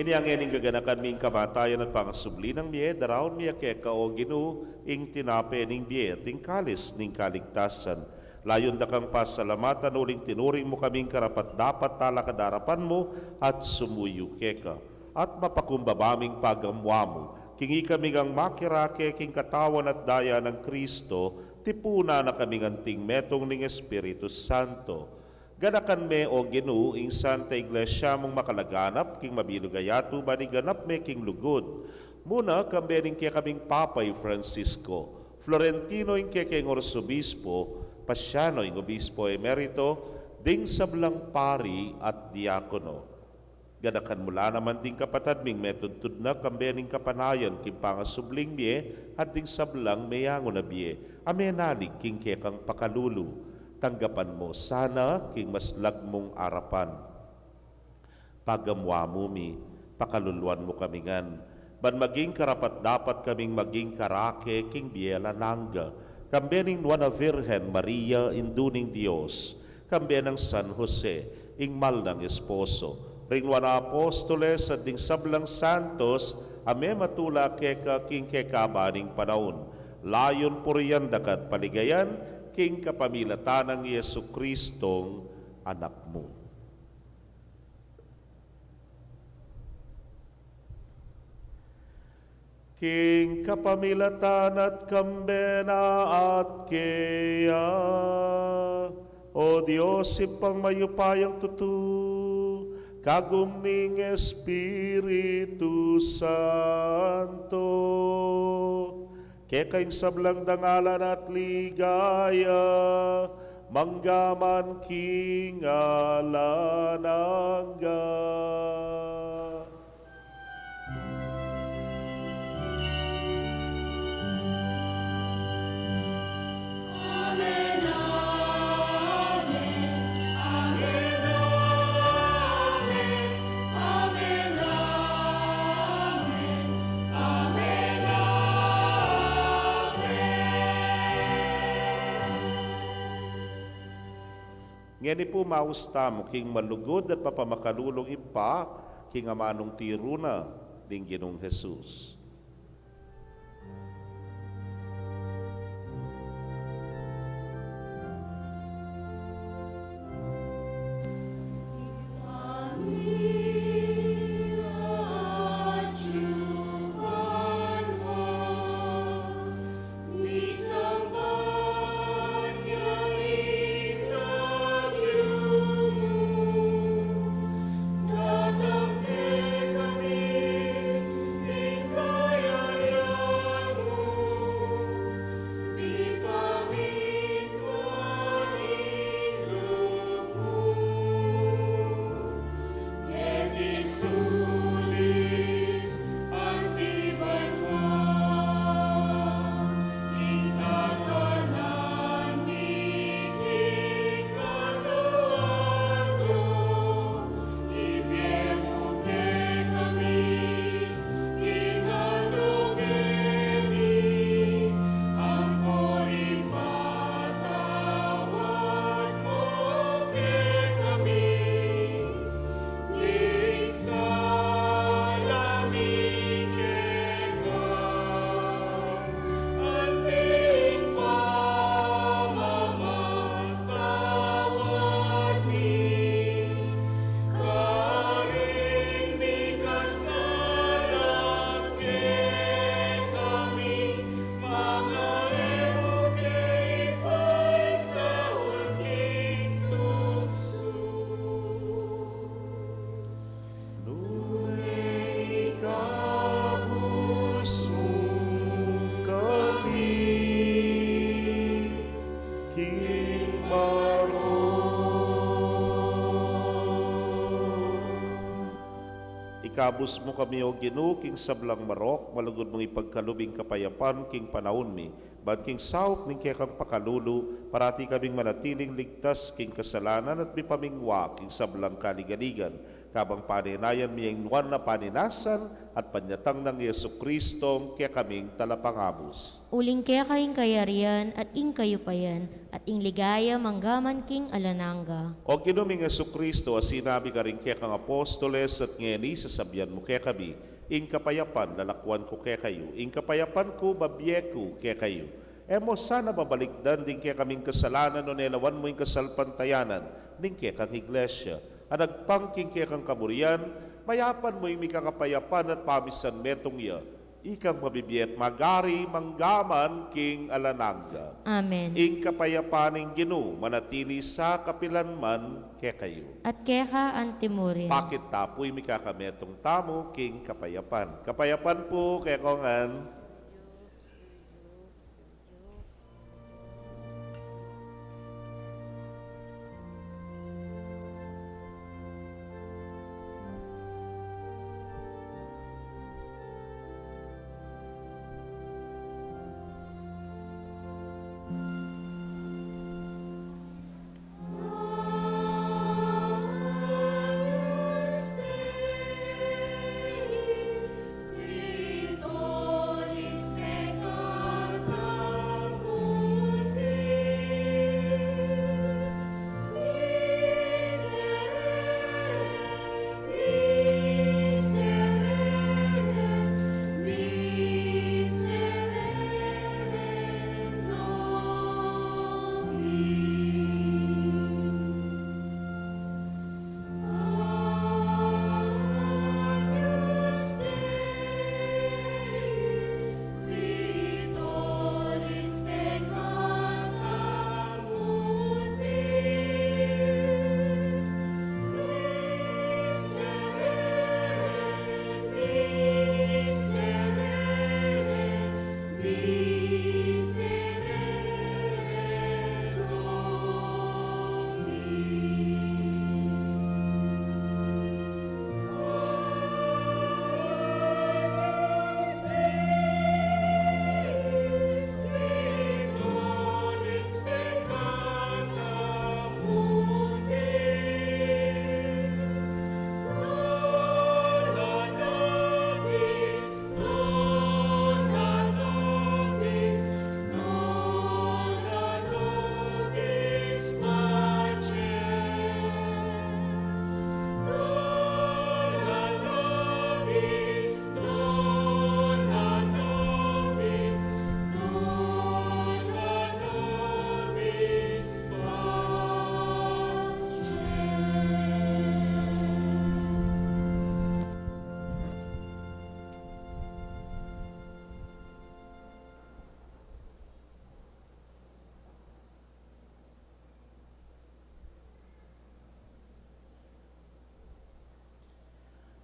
Inya ngeni ing gaganakan mi ing kamatayan at pangasubli nang mie, daraun mi keka, O Ginu, ing tinape ning bie at ing kalis ning kaligtasan. Layun da kang pasalamatan uling tinuring mu kaming karapat-dapat talakad king arapan mu at sumuyu keka. At mapakumbaba ming pagamuan mu, king ikami ngang makirake king katawan at daya nang Kristo, tipunan na kaming anting metung ning Espiritu Santo. Ganakan me, O Ginu, ing Santa Iglesia mung makalaganap king mabilug a yatu, ban iganap me king lugud. Muna, kambe ning kekaming Papa i Francisco, Florentino ing kekeng Arsobispo, Pasiano ing Obispo Emerito, ding sablang pari at diakono. Ganakan mu la naman ding kapatad ming metudtud na kambe ning kapanayan king pangasubling mie, at ding sablang meyangu na bie a menalig king kekang pakalulu. Tanggapan mu sana king maslag mung arapan. Pagamuan mu mi, pakaluluan mu kami ngan, ban maging karapat-dapat kaming maging karake king bie alang angga, kambe ning Nuan a Virgen Maria, Indu ning Dios, kambe nang San Jose, ing mal nang esposo, ring nuan a apostoles at ding sablang santos a mematula keka king kekaba ning panaun, layun purian da ka at paligayan king kapamilatan nang Jesucristong Anak mu. King kapamilatan na at kambe na at keya, O Dios, Ibpang mayupayang tutu, kagum ning Espiritu Santo, keka ing sablang dangalan at ligaya, mangga man king alang angga. Ngeni pu, maus tamu king malugud at mapamakalulung Ibpa, king amanung tiru na ning Ginung Jesus. Nune ikabus mu kami king marok. Ikabus mu kami, O Ginu, king sablang marok, malugud mung ipagkalub ing kapayapan king panaun mi, ban king saup ning kekang pakalulu, parati kaming manatiling ligtas king kasalanan at mipamingwa king sablang kaligaligan, kabang panenayan mi ing nuan a paninasan at panyatang nang Jesucristo, ing kekaming Talapangabus. Uling keka ing kayarian at ing kayupayan at ing ligaya manggaman king alang angga. O Ginu ming Jesucristo, a sinabi karing kekang apostoles at ngeni sasabian mu kekami, ing kapayapan lalakwan ku kekayu, ing kapayapan ku babie ku kekayu. E mu sana babalikdan ding kekaming kasalanan, nune lawan mu ing kasalpantayanan ning kekang Iglesia a nagpang king kekang kaburian. Mayapan mu ing mika kapayapan at pamisan metung ya, ikang mabibie at magari manggaman king alang angga. Amen. Ing kapayapan ning Ginu manatili sa kapilan man kekayu. At keka antimurin. Pakit ta pu ing mika kametung tamu king kapayapan. Kapayapan pu kekongan.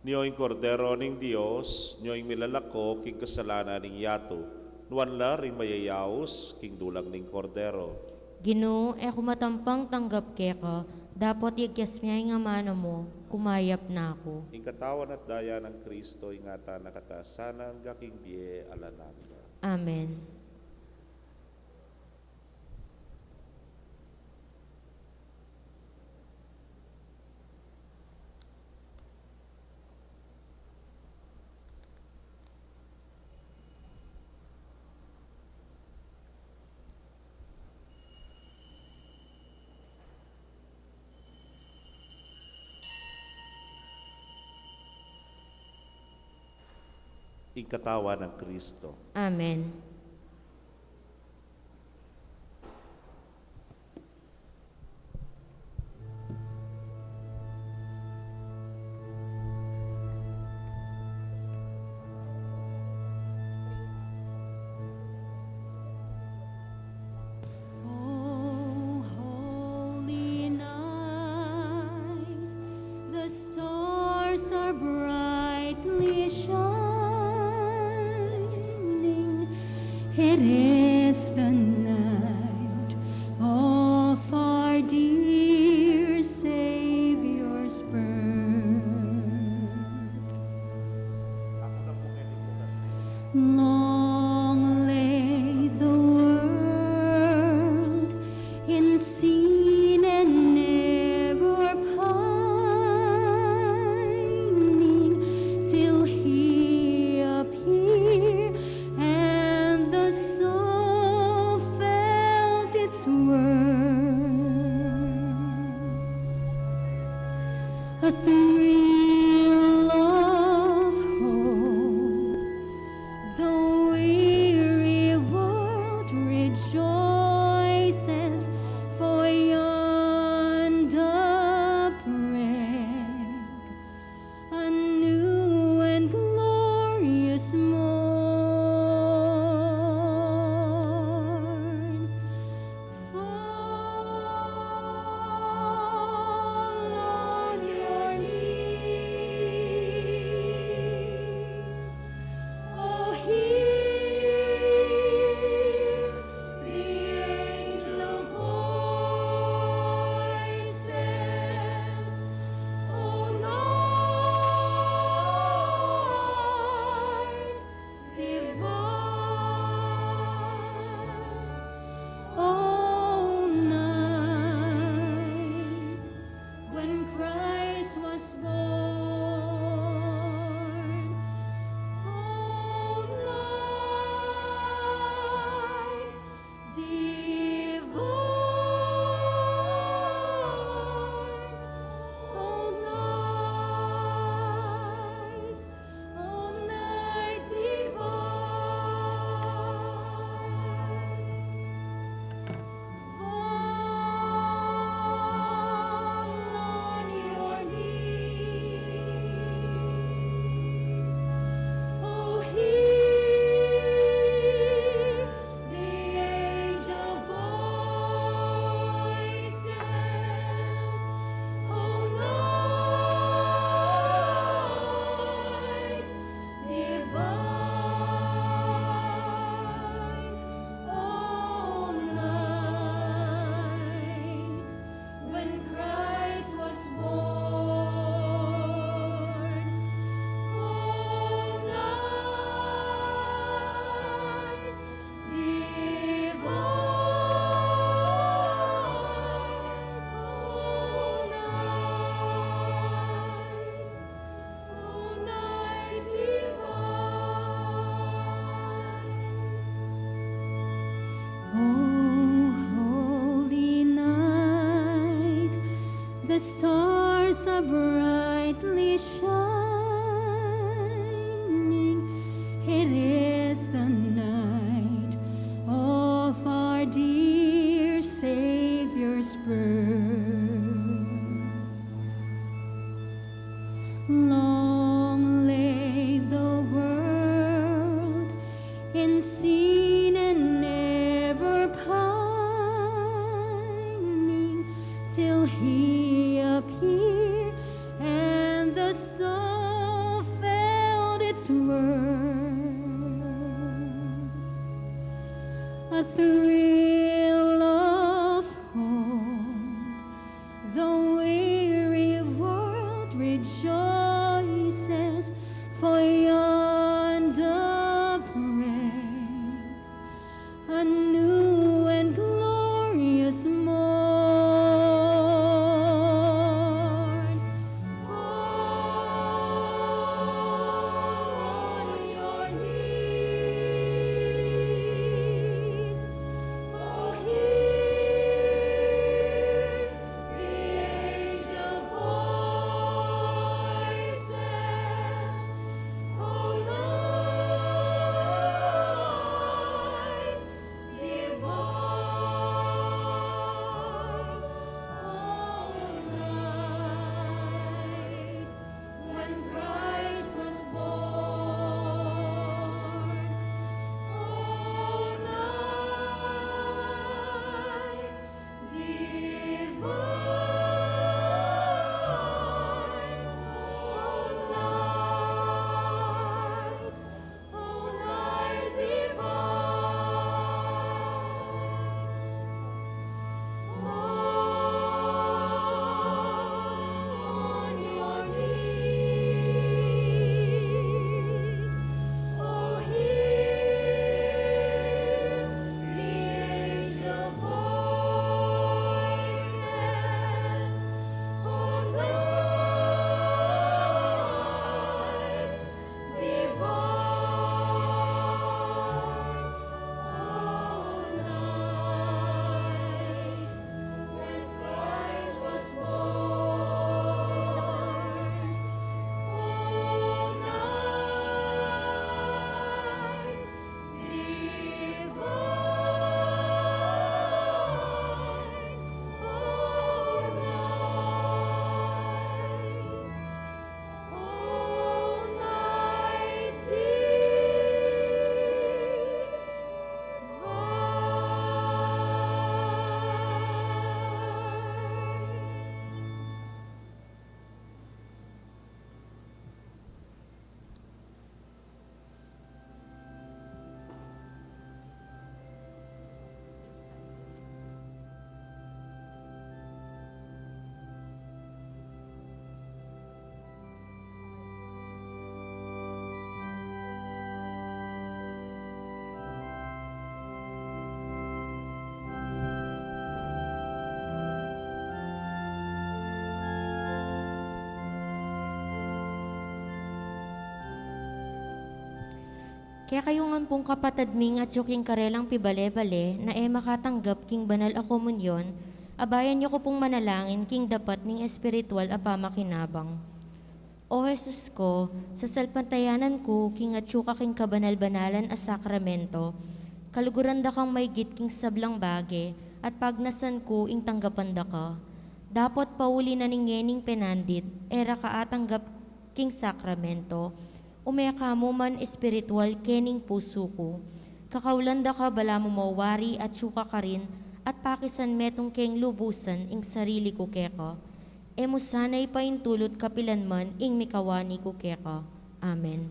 Nyo ing Kordero ning Dios, nyo ing milalako king kasalanan ning yatu. Nuan la ring mayayaus king dulang ning Kordero. Ginu, e ku matampang tanggap keka, dapot igyas me ing amanu mu, kumayap na ku. Ing katawan at daya nang Kristo, ingatan na kata sana angga king bie alang angga. Amen. Ing katawan nang Kristo. Amen. O holy night, the stars are brightly shining. It is the night of our dear Savior's birth. Long lay the world in sin and error pining, till he appeared, and the soul felt its worth. A thrill of hope, the weary world rejoices, for yonder break a new and glorious morn. Fall on your knees. Oh, hear the angel voices. Oh, night divine. Oh, night when Christ was born. Oh, night divine. Oh, night, oh, night divine. Fall on your knees. Oh, hear the angel voices. Oh, night divine. Oh, night when Christ was born. Oh, night divine. Oh, night, oh, night divine. Oh, holy night, the stars are brightly shining. It is the night of our dear Savior's birth. Long lay the world in sin and error pining, till he appeared, and the soul worth. A thrill of hope, the weary world rejoices, for yonder praise a new and glorious morn. Fall on your knees, oh, hear the angel voices, O light divine, O night when Christ was born, O night divine, O night, O night divine. Fall on your knees, oh, hear the angel voices, O light divine, O night when Christ was born, O night divine, O night, O night divine. Kekayu ngan pung kapatad ming atyu king karelang pibale-bale na e makatanggap king banal a komunyon, abayan yu ku pung manalangin king dapat ning espiritual a pamakinabang. O Jesus ku, sasalpantayanan ku king atyu ka king kabanal-banalan a sakramento, kaluguran da kang maigit king sablang bage, at pagnasan ku ing tanggapan da ka. Dapot pauli na ning ngening penandit, e ra ka atanggap king sakramento, ume ka mu man espiritual kening pusu ku. Kakaulan da ka balamu mawari atyu ka karin, at pakisan metung keng lubusan ing sarili ku keka. E mu sana ipaintulut kapilan man ing mikawani ku keka. Amen.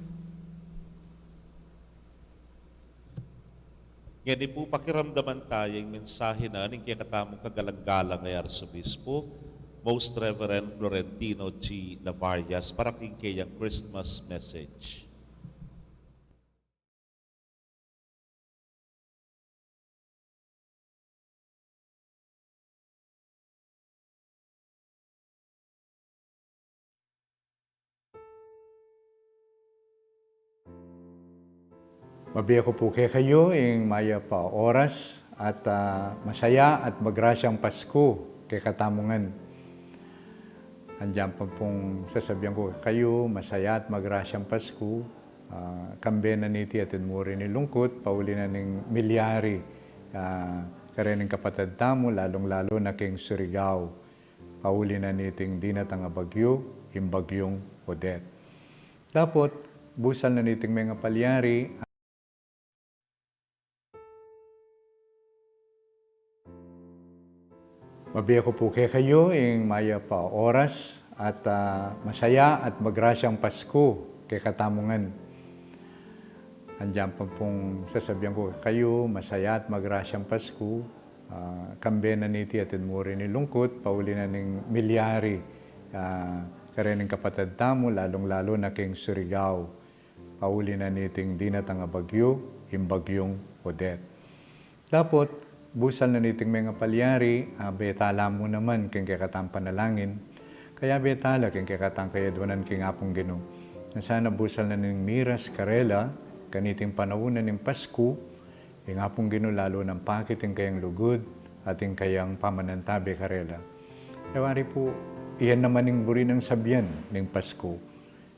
Ngeni pu pakiramdaman taya ing mensahe na ning kekatamung kagalang-galang a Arsobispo, Most Reverend Florentino G. Lavarias, para king keyang Christmas message. Mabie ku pu kekayu ing mayap a oras at, ah, masaya at magrasyang Pasku kekatamu ngan. Andiyan pa pung sasabian ku kekayu, masaya at magrasyang Pasku. Ah, kambe na niti atin mu rin ing lungkut, pauli na ning milyari, ah, karening kapatad tamu, lalung-lalu na king Surigao, pauli na niting dinatang a bagyu, ing Bagyung Odette. Dapot, busal na niting mengapalyari, Mabie ku pu kekayu ing mayap a oras at, ah, masaya at magrasyang Pasku kekatamu ngan. Andiyan pa pung sasabian ku kekayu, masaya at magrasyang Pasku, ah, kambe na niti atin mu rin ing lungkut, pauli na ning milyari, ah, kareng kapatad tamu, lalung-lalu na keng Surigao, pauli na niting dinatang a bagyu, ing Bagyung Odette. Dapot, busal na niting mengapalyari, abe tala mu naman keng kekatang panalangin, kayabe tala keng kekatang kayadwanan keng Apung Ginu. Nung sana busal na ning miras karela, kaniting panaun na ning Pasku, ing Apung Ginu lalu nang pakit ing kayang lugud, at ing kayang pamanantabe karela. E wari pu, iyan naman ing buri nang sabian ning Pasku.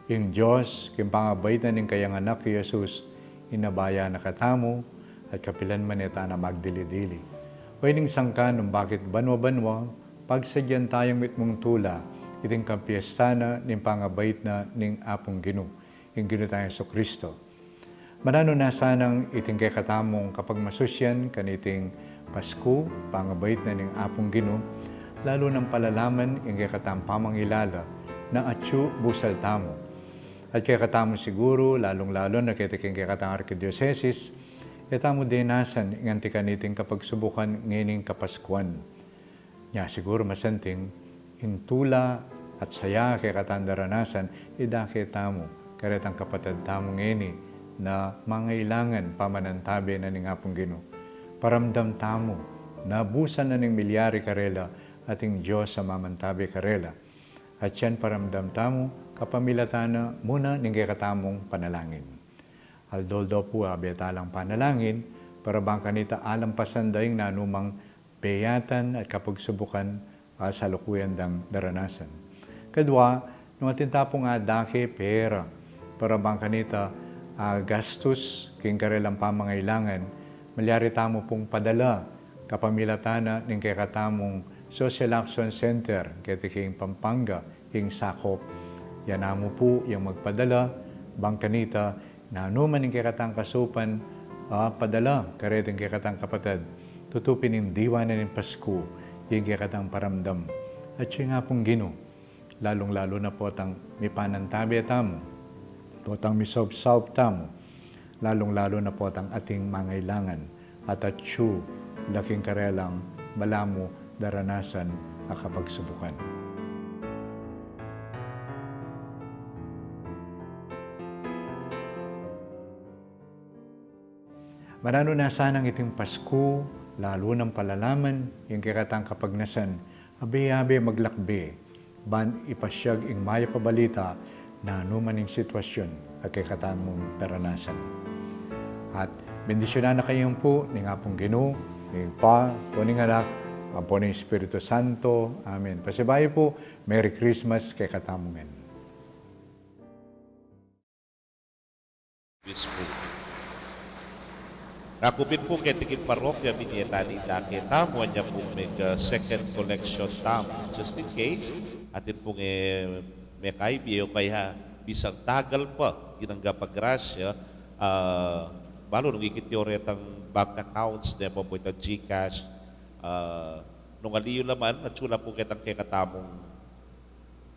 Ing Dios, king pangabait na ning kayang Anak, i Jesus, inabaya na katamu, at kapilan man e tana magdili-dili. O ining sangkan nung bakit banwa-banwa, pagsadyan tayang mitmung tula, iting kapiestan na ning pangabait na ning Apung Ginu, ing Ginu tang Jesucristo. Mananu na sanang iting kekatamung kapagmasusyan kaniting Pasku, pangabait na ning Apung Ginu, lalu nang palalaman ing kekatang pamangilala na atyu busal tamu. At kekatamu siguru, lalung-lalu na keti king kekatang arkidiosesis, e tamu denasan ing anti kaniting kapagsubukan ngening Kapaskuan. Nya siguru masanting, ing tula at saya kekatang daranasan, idake tamu, karetang kapatad tamu ngeni na mangailangan pamanantabe na ning Apung Ginu. Paramdam tamu, na busal na ning milyari karela, at ing Dios a mamantabe karela. At yan paramdam tamu, kapamilatan na mu na ning kekatamung panalangin. Aldo-aldo pu abe talang panalangin, para bang kanita alampasan da ing nanumang peyatan at kapagsubukan a salukuyan dang daranasan. Kadwa, nung atin ta pung adake pera, para bang kanita agastus king karelang pamangailangan, malyari tamu pung padala, kapamilatan na ning kekatamung Social Action Center, keti king Pampanga, king sakop. Yan namu pu yang magpadala, bang kanita, nanu man ing kekatang kasupan, ah, padala, kareting kekatang kapatad, tutu pin ing diwa na ning Pasku, ing kekatang paramdam. At ing Apung Ginu, lalung-lalu na potang mipanantabe tamu, potang misaupsaup tamu, lalung-lalu na potang ating mangailangan, at atyu la king karelang balamu daranasan a kapagsubukan. Mananu na sanang iting Pasku, lalu nang palalaman ing kekatang kapagnasan, abe-abe maglakbe, ban ipasyag ing mayap a balita, nanu man ing sitwasyun a kekatamung daranasan. At bendisyunan na kayu pu ning Apung Ginu, ning Ibpa, ampo ning Anak, ampo ning Espiritu Santo. Amen. Pasibayu pu, Merry Christmas kekatamu ngan. Obispo. Ngaku pin pu keti king parokya, binie tani dake tamu, anya pung meg, ah, second collection tamu. Just in case atin pung, eh, mekaibi o kaya bisang tagal pa ing angga pa grasya, ah, balu nung ikit yu retang bank accounts, ne pu, ampo itang GCash, ah, nung ali yu la man, atyu la pu ketang kekatamung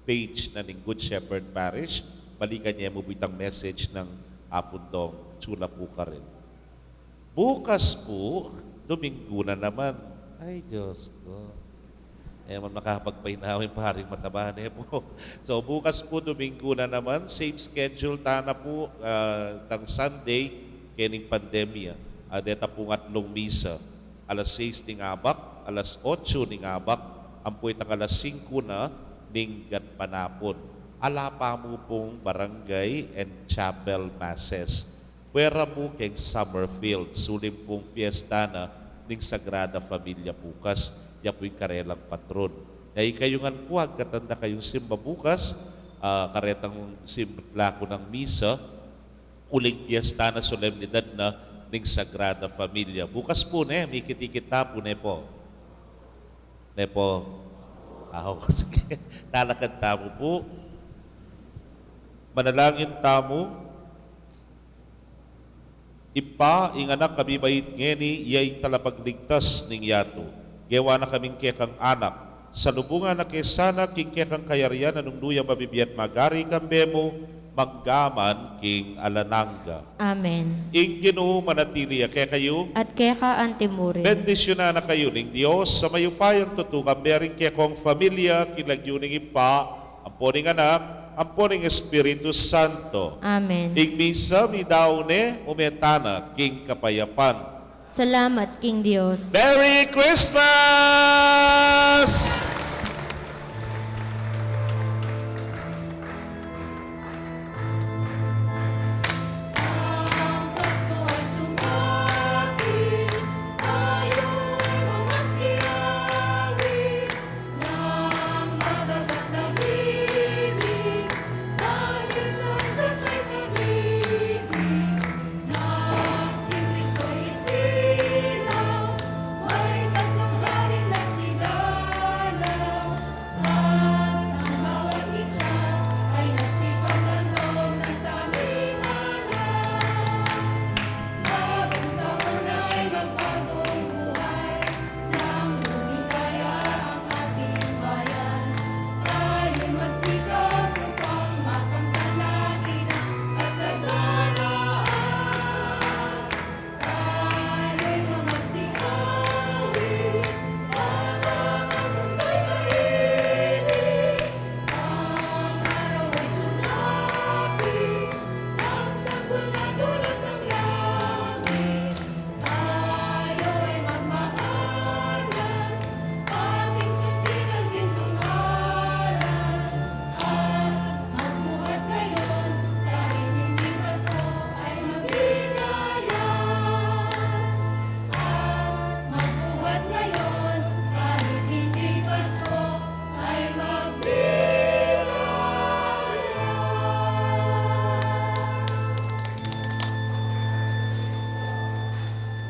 page na ning Good Shepherd Parish, balikan ye mu pu itang message nang Apung Dong, atyu la pu karin. Bukas pu, Dominggu na naman. Ay, Diyos ko. E man makapagpainawa ing paring mataba, ne pu. So, bukas pu, Dominggu na naman, same schedule tana pu, ah, itang Sunday, kening pandemya. Ah, deta pung atlung misa. Alas seis ning abak, alas otso ning abak, ampo itang alas singko na ning gatpanapun. Ala pa mu pung barangay and chapel masses. Pwera mu keng Summerfield, sulin pung fiesta na ning Sagrada Familia bukas, ya pu ing karelang patron. Na ikayu ngan pu, agkatan da kayung simba bukas, ah, karetang simba ku nang misa, uling fiesta na, solemnidad na ning Sagrada Familia. Bukas pu, ne, mikit-ikit ta pu, ne pu? Ne pu? Ah, o, sige. Talakad tamu pu. Manalangin tamu. Ibpa, ing Anak a mibait ngeni, iya ing talapagligtas ning yatu. Gewa na kaming kekang anak. Salubungan na ke sana king kekang kayarian a nung nu ya mabibie at magari kambe mu, Angga man king alang angga. Amen. Ing Ginu manatili ya kekayu. At keka antimurin. Bendisyunan na kayu ning Dios a mayupayang tutu, kambe ring kekong familia, king lagyu ning Ibpa, ampo ning Anak, ampo ning Espiritu Santo. Amen. Ing misa midaun ne, ume tana king kapayapan. Salamat king Dios. Merry Christmas!